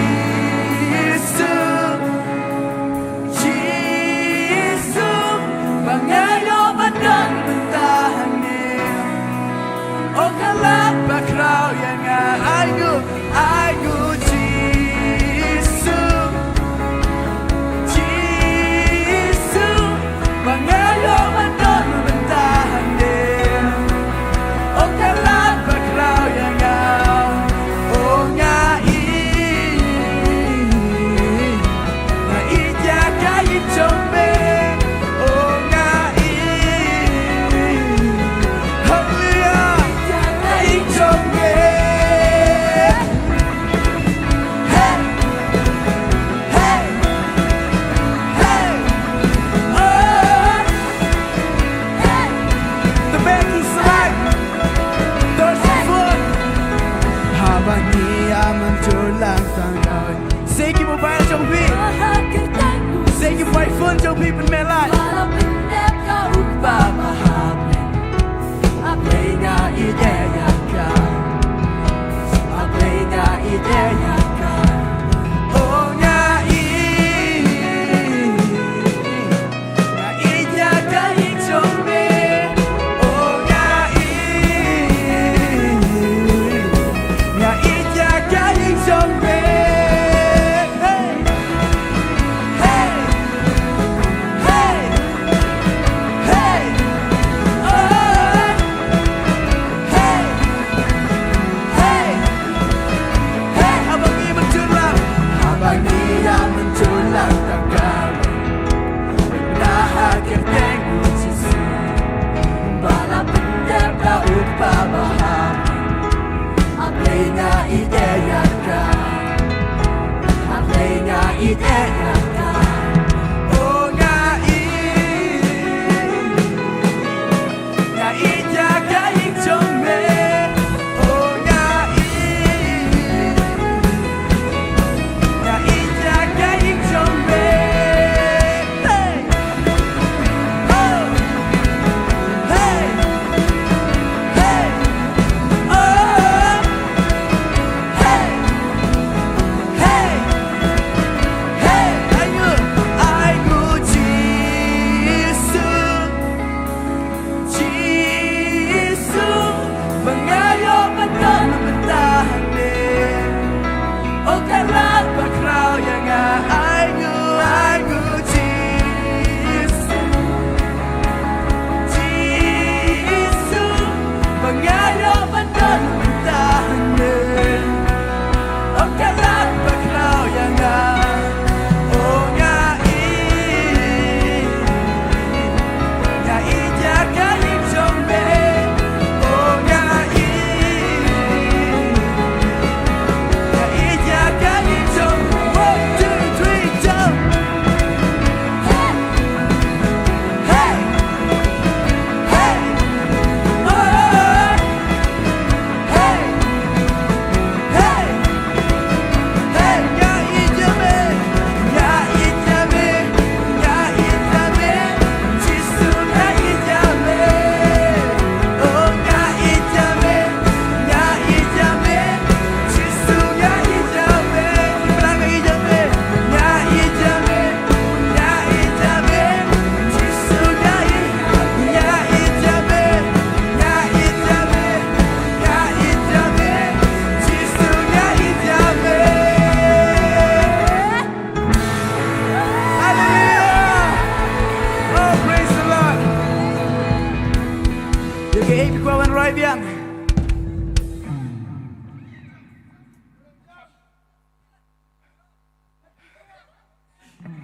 Kaei phi kwah ban roi biang?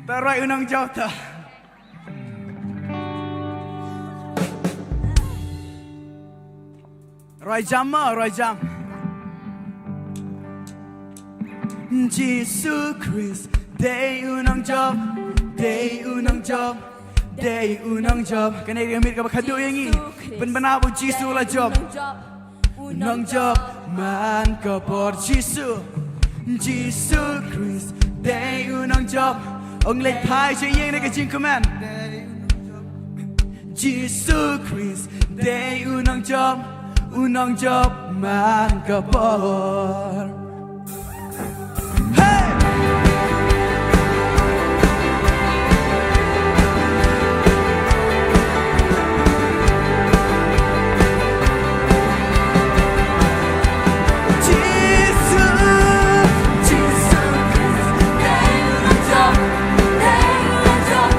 Ta roi u nongjop ta. Roi jam ma, roi jam. Jisu Khrist, dei u nongjop, dei u nongjop, dei u nongjop. Kane ka miet kaba khadduh ïa ngi. Pynbna ba u Jisu la jop. U nongjop man ka por Jisu. Jisu Khrist, dei u nongjop. Ong leit phai sha ïing da ka jingkmen. Jisu Khrist, dei u nongjop, u nongjop man ka por. Hey! Jisu, Jisu Khrist, dei u nongjop, dei u nongjop,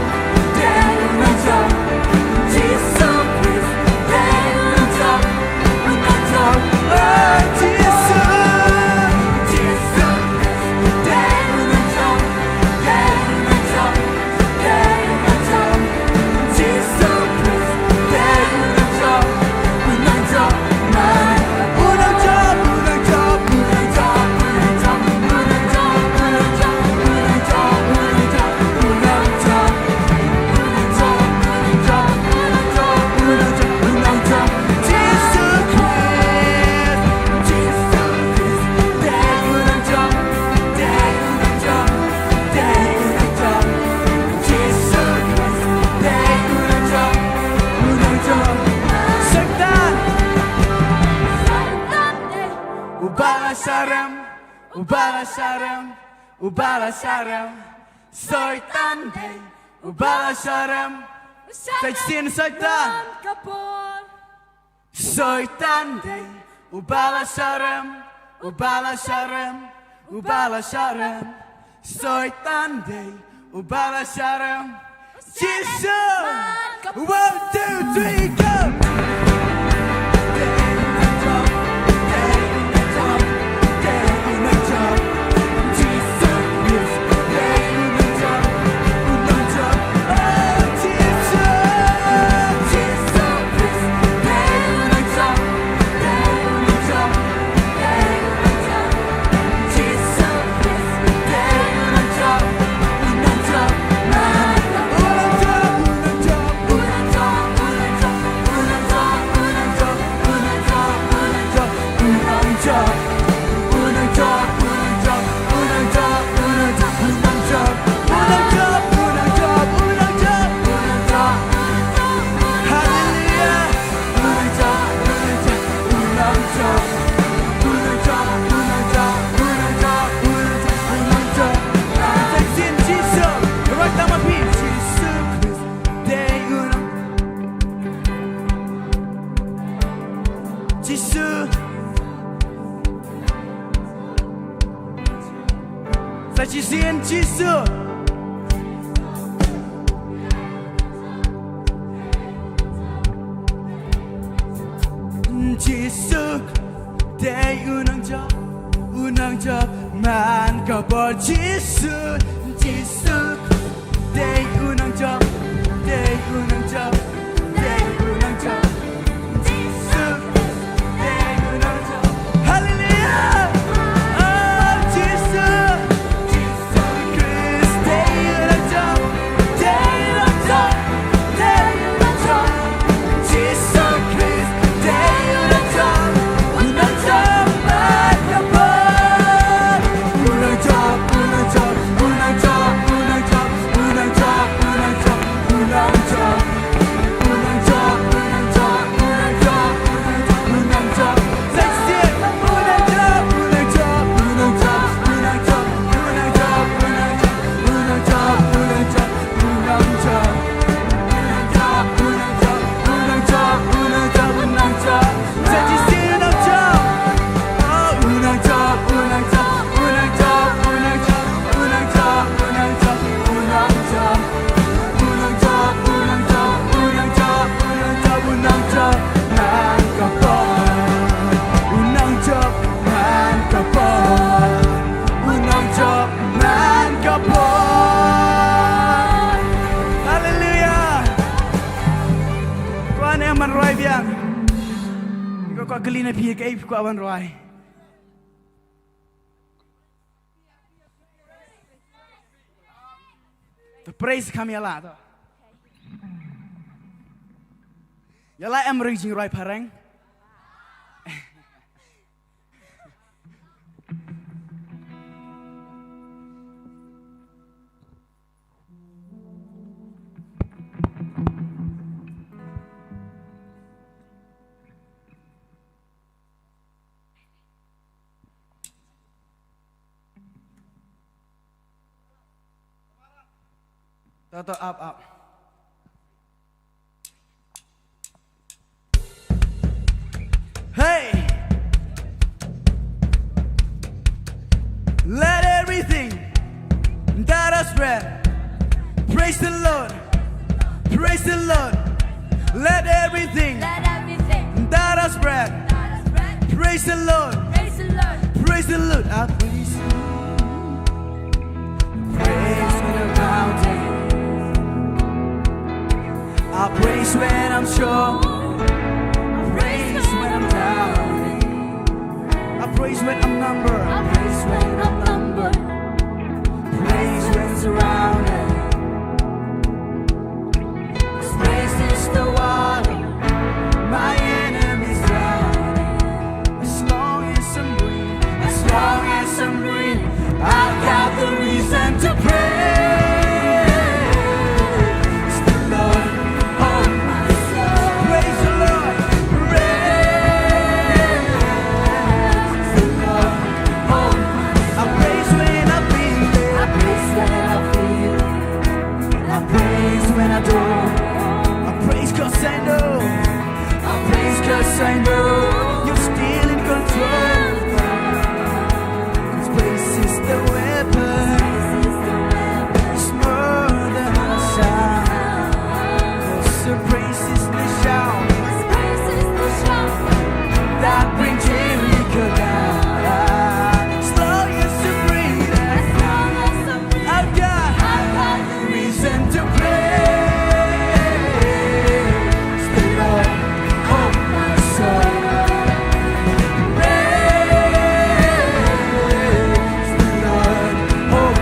dei u nongjop. Jisu Khrist, dei u nongjop, u nongjop. Oh, Jisu, Jisu Khrist, dei u nongjop, dei u nongjop. Soitan! Uba la sharem, uba la sharem, uba la sharem. Soitan dei uba la sharem. Sa shisien Soitan. Soitan dei uba la sharem, uba la sharem, uba la sharem. Soitan dei uba la sharem. Jisu! One, two, three, go! Jisu. Sa shisien Jisu. Jisu dei u nongjop, u nongjop man ka por. Jisu, Jisu dei u nongjop, dei u nongjop, dei u nongjop. Jisu dei u nongjop. Haleluya. Oh, Jisu. Jisu Khrist dei u nongjop, dei u nongjop, dei u nongjop. Jisu Khrist dei u nongjop, u nongjop man ka por. U nongjop, u nongjop, u nongjop, u nongjop. U nongjop, u nongjop, u nongjop. Kwah kylli na phi, kaei phi kwah ban rwai? To praise kam ïa la to. Ïa la em ring jingrwai phareng. To, to, up, up. Hey! Let everything that has breath praise the Lord. Praise the Lord. Let everything Let everything that has breath that has breath praise the Lord. Praise the Lord. Praise the Lord. I praise you. Praise when I'm down. I praise when I'm strong. I praise when I'm down. I praise when I'm numbered. I praise when I'm numbered. Praise when surrounded. This praise is the water my enemies drown. As long as I'm breathing, as long as I'm breathing, I've got the reason to praise the Lord. Oh, my soul. Praise the Lord. Praise the Lord. Oh, my soul. I praise when I feel it. I praise when I feel it. I praise when I don't. I praise 'cause I know. I praise 'cause I know you're still in control. 'Cause praise is the weapon. It's more than a sound. 'Cause your praise is the shout that brings Jericho down. As long as you breathe, I've got reason to praise the Lord. Oh, my soul, praise the Lord. Oh,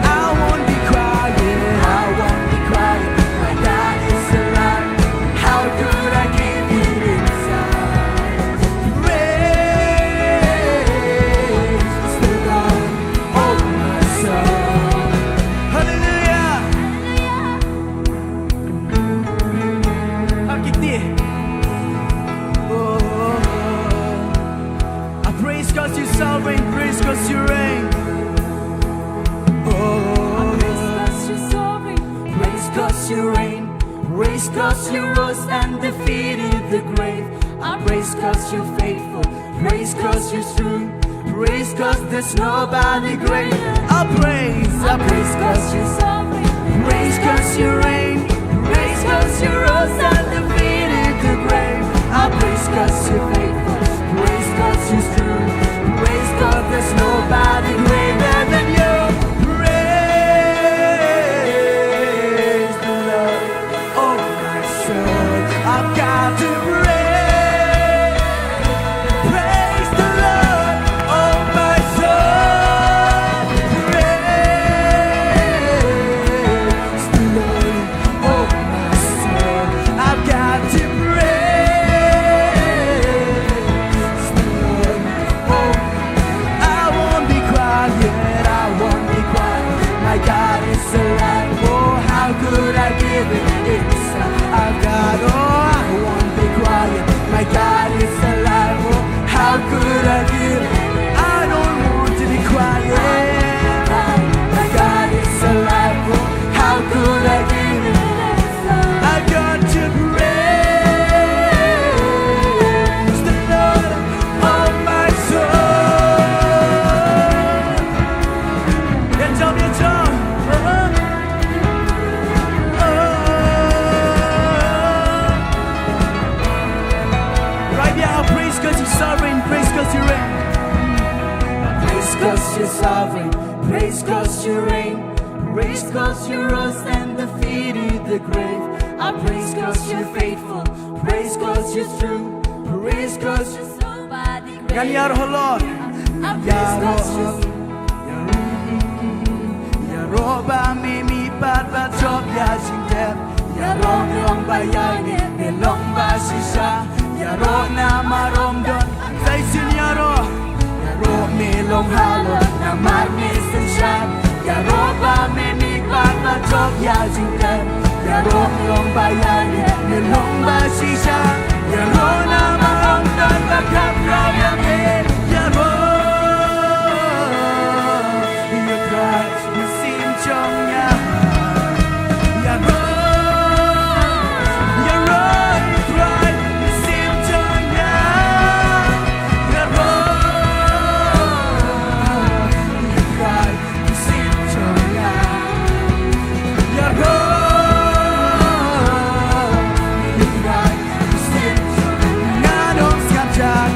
I won't be quiet, I won't be quiet. My God is alive. How could I give you inside? Praise the Lord. Oh, my soul. Hallelujah. Hakiti. Oh, I praise 'cause you sovereign, praise 'cause you reign. Oh, I praise 'cause you sovereign, praise 'cause you reign, praise 'cause you rose and defeated the grave. I praise 'cause you're faithful. Praise 'cause you're true. Praise 'cause there's nobody greater. I praise, I praise 'cause you're sovereign. Praise 'cause you reign. Praise 'cause you rose and defeated the grave. I praise 'cause you're faithful. Praise 'cause you're true. Praise 'cause there's nobody greater than you. Praise the Lord. Oh, my soul, I've got to praise. Praise the Lord. Oh, my soul, praise the Lord. Oh, my soul, I've got to praise the Lord. Oh, I won't be quiet, I won't be quiet. My God is alive. Oh, how could I give it inside? I've got, oh, I won't be quiet. My God is alive. Oh, how could I give it? I don't want to be quiet. My God is alive. Oh, how could I give it? I got to praise the Lord, oh, my soul. Get up, get up. Oh, oh, oh. Right there, praise 'cause you're sovereign, praise 'cause you reign. Praise 'cause you're sovereign, praise 'cause you reign. Praise 'cause you rose and defeated the grave. I praise 'cause you're faithful. Praise 'cause you're true. Raise cause ngan ïaroh halor. Ïaroh. Ïaroh ba me mih pat ba jop ïa jingtep. Ïaroh me long ba ïaineh, me long ba shisha. Ïaroh namar ym don. Sa shisien ïaroh. Ïaroh me long halor namar me synshar. Ïaroh ba me mih pat ba jop ïa jingtep. Ïaroh me long ba ïaineh, me long ba shisha. Ïaroh namar ym don ba kham khraw ïa me. Ïaroh ïa U Trai, me sien jong nga. Ïaroh, ïaroh ïa U Trai, me sien jong nga. Ïaroh ïa U Trai, me sien jong nga. Ïaroh ïa U Trai, me sien jong nga. Ngan ym sngap jar.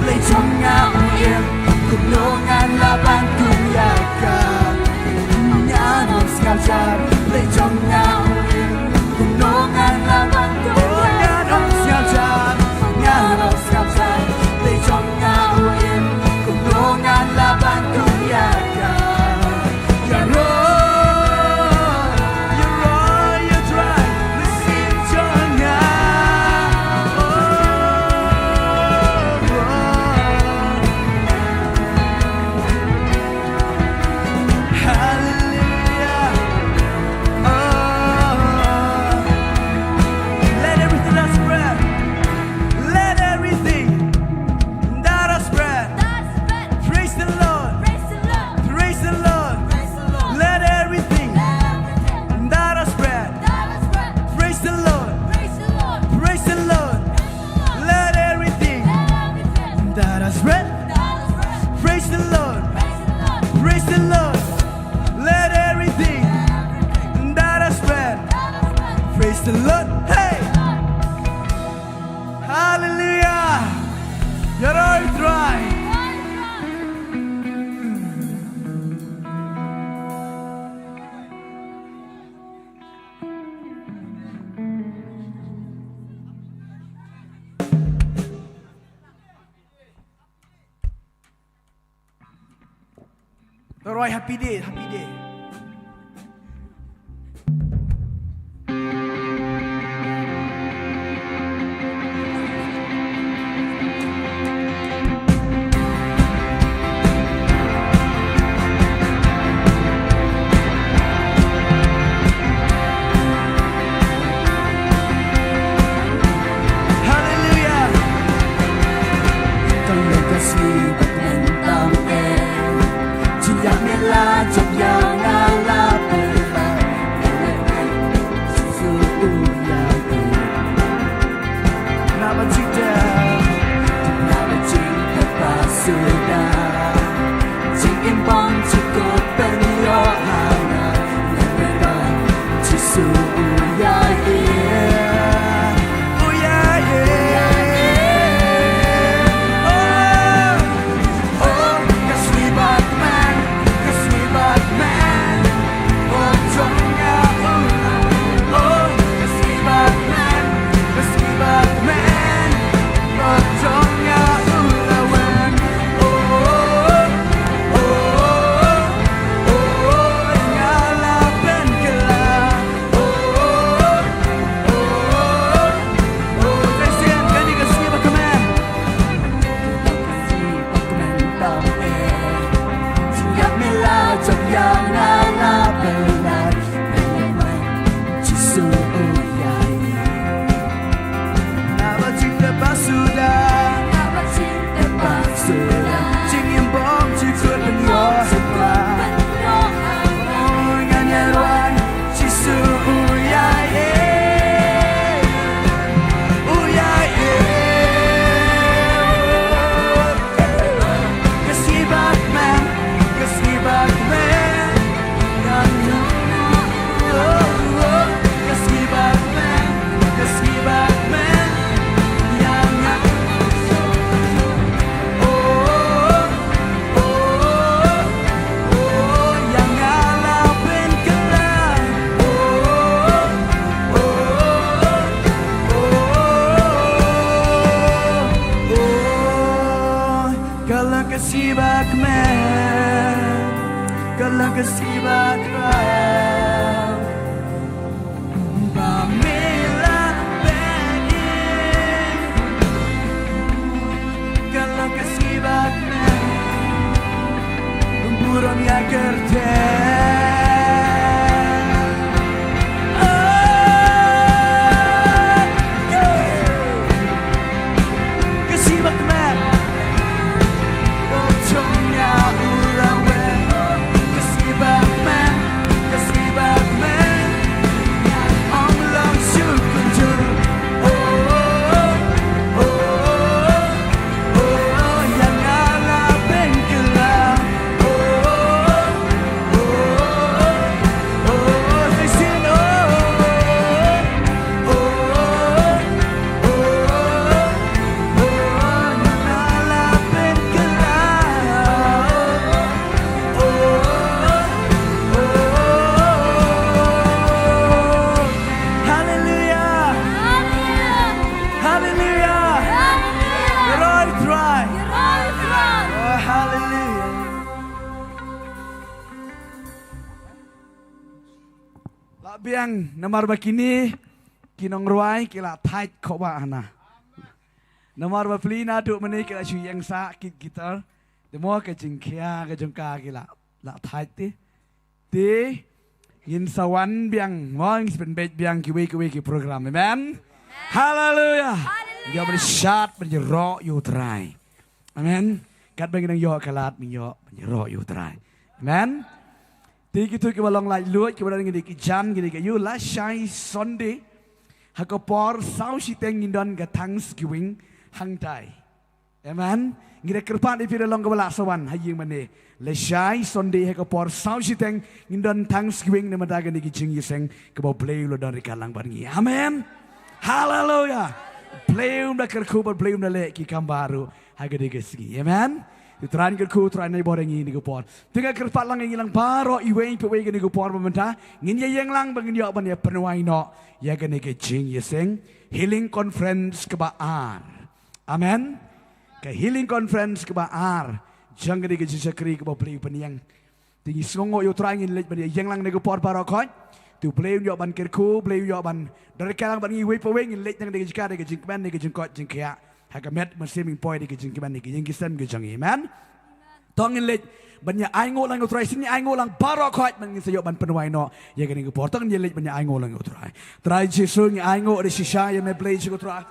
Blei jong nga u im, kumno ngan lah ban kynriah ïa ka. Ngan ym sngap jar, Blei jong nga u im, kumno ngan lah ban kynriah ïa ka. Ngan ym sngap jar, ngan ym sngap jar, Blei jong nga u im, kumno ngan lah ban kynriah ïa ka. Ïaroh, ïaroh ïa U Trai, me sien jong nga. Oh, oh. Hallelujah. Oh. Let everything that has breath, let everything that has breath, praise the Lord. Praise the Lord. Let everything that has breath, praise the Lord. Praise the Lord. Let everything that has breath, praise the Lord. Praise the Lord. Let everything that has breath, praise the Lord. Hey! Hallelujah! Ïaroh ïa U Trai. Ïaroh, happy day, happy day. Hallelujah. Tang ïa ka sngi bad mynta mynta. Jingïaid me la jop ïa nga la poi ba. Jisu u ïaid. Naba jingtep, naba jingtep ba suda. Jingim bym jukut pynïoh ha nga. Naba Jisu u ïaid. U ïaid. Oh, oh, ka sngi bad man, ka sngi bad man. Oh, jong nga, oh, oh, ka sngi bad man, ka sngi bad man. Sibak me, ka long ka sibak ra. Ba me la pek in, ka long ka sibak me. Burom ïa kyrteng. Hallelujah. Hallelujah. Hallelujah. Ïaroh ïa U Trai. Ïaroh ïa U Trai. Oh, hallelujah. La biang namar ba kine ki nongrwai ki la thait kaba hana. Namar ba pli naduh mynne ki la shu ïeng sah kit guitar. Te mo ka jingkhia ka jong ka ki la, la thait te. Te ngin sa wan biang, mo ngin sa pynbeit biang kiwei kiwei ki program. Amen. Hallelujah. Hallelujah. Ïa ban shad ban ïaroh ïa U Trai. Amen. Katba ngi dang ïoh ka lad, ngi ïoh ban ïaroh ïa U Trai. Amen. Te kito kiba long laitluid, kiba don ngi dei ki jan, ngi dei ki ïa u lashai Sunday. Ha ka por saw shiteng ngin don ka Thanksgiving hangtai. Amen. Ngi da kyrpad ïa phi ruh long kaba lah sa wan ha ïing mane. Lashai Sunday ha ka por saw shiteng ngin don Thanksgiving namar da kane ka jingïaseng kaba U Blei u la don ryngkat lang bad ngi. Amen. Hallelujah. U Blei um da kyrkhu bad U Blei um da leh ki kam baroh ha kane ka sngi. Amen. U Trai un kyrkhu, U Trai un ai bor ïa ngi ha kane ka por. Te nga kyrpad lang ïa ngi lang baroh iwei pa iwei ha kane ka por ba mynta ngin ïa ïeng lang ba ngin ïoh ban ïa pynwai noh ïa kane ka jingïaseng Healing Conference kaba ar. Amen. Ka Healing Conference kaba ar jong kane ka jingshakri kaba U Blei u pynïeng. Te ngi sngewnguh ïa U Trai, ngin leit ban ïeng lang ha kane ka por baroh khoit. Te U Blei un ïoh ban kyrkhu, U Blei un ïoh ban don ryngkat lang bad ngi iwei pa iwei, ngin leit na kane ka jaka da ka jingkmen, da ka jingkoit jingkhiah. Ha ka met mynsiem ngin poi da ka jingkmen, da ka jingkisem ka jong ngi. Amen. To ngin leit ban ïa ainguh lang ïa U Trai, sngewbha ïa ainguh lang baroh khoit, ban ngin sa ïoh ban pynwai noh ïa kane ka por. To ngin ïa leit ban ïa ainguh lang ïa U Trai. Trai Jisu, ngi ainguh da shisha ïa me Blei Jisu U Trai.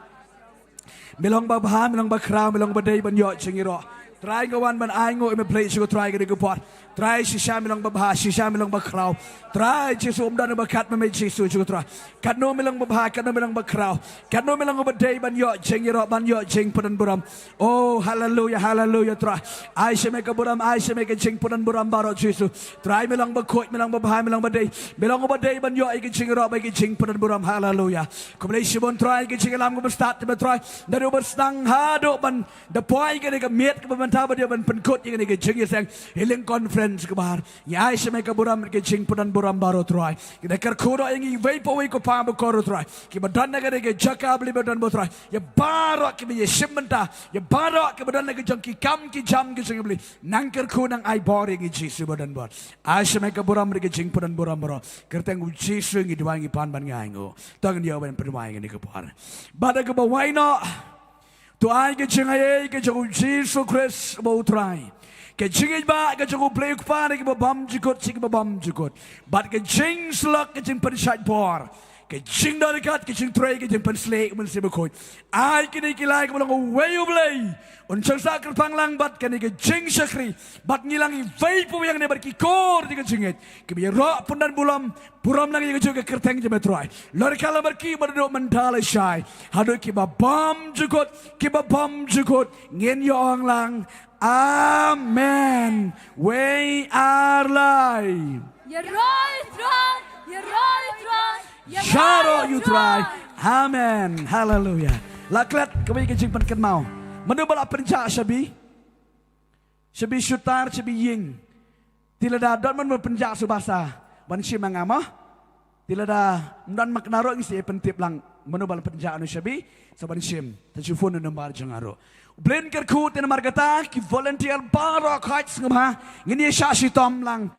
Me long ba bha, me long ba khraw, me long ba dei ban ïoh jingïaroh. Trai, nga wan ban ainguh ïa me Blei Jisu Trai ha kane ka por. Trai, shisha me long ba bha, shisha me long ba khraw. Trai Jisu, ym don uba kat ma me Jisu, Jisu Trai. Katno me long ba bha, katno me long ba khraw, katno me long ba dei ban ïoh jingïaroh, ban ïoh jingpyndonburom. Oh, haleluya, haleluya, Trai. Ai sha me ka burom, ai sha me ka jingpyndonburom baroh Jisu. Trai, me long ba khuid, me long ba bha, me long ba dei, me long ba dei ban ïoh ïa ka jingïaroh bad ka jingpyndonburom. Haleluya. Khublei shibun Trai, ka jingïalam kaba stad te me Trai. Naduh ba sdang haduh ban da poi kane ka miet kaba mynta ba dei ban pynkut ïa kane ka jingïaseng Healing Conference kaba ar. Ngi ai sha me ka burom ka jingpyndonburom baroh Trai. Ngi da kyrkhu noh ïa ngi iwei pa iwei ko pa ba kor Trai, kiba don ha kane ka jaka Blei ba don bor Trai. Ïa baroh kiba ïashim bynta, ïa baroh kiba don ha ka jong ki kam ki jam ki jong ki Blei. Nang kyrkhu, nang ai bor ïa ngi Jisu ba don bor. Ai sha me ka burom ka jingpyndonburom baroh. Kyrteng U Jisu ngi duwai, ngi pan, ban ngi ainguh. To ngin ïa ban pynwai ïa kane ka por. Bad da kaba wai noh, to ai ka jingaiei ka jong U Jisu Khrist ba U Trai, ka jingïeit ba ka jong U Blei U Kpa na kiba bymjukut sha kiba bymjukut, bad ka jingsyllok, ka jingpynshait bor, ka jingdon ryngkat, ka jingtrei, ka jingpynshlei U Mynsiem Bakhuid. Ai kine ki lai kaba long uwei U Blei un shong sah kyrpang lang bad kane ka jingshakri, bad ngi lang iwei pa iwei hangne bad ki kor jong ka jingngeit, kiba ïaroh pynban burom, burom lang ïa ka jong ka kyrteng jong me Trai. Lor ka lamar ki ba naduh mynta lashai haduh kiba bymjukut, kiba bymjukut, ngin ïa ong lang, Amen. Wei ar lai. Ïaroh ïa U Trai, ïaroh ïa U Trai, ïaroh ïa U Trai. Amen. Haleluya. La klet kawei ka jingpynkynmaw. Mano ba la pynjah shabi, shabi shutar, shabi ïing. Te lada don man ba pynjah shu basa, wan shim ma nga mo. Te lada ym don ma kynnoh ruh, ngi sa pyntip lang. mano ba la pynjah noh shabi, sa ban shim, ta shu phone number jong nga ruh. Blin kyrkhu te namar kata, ki volunteer baroh khoit sngewbha, ngin ïa shah shitom lang.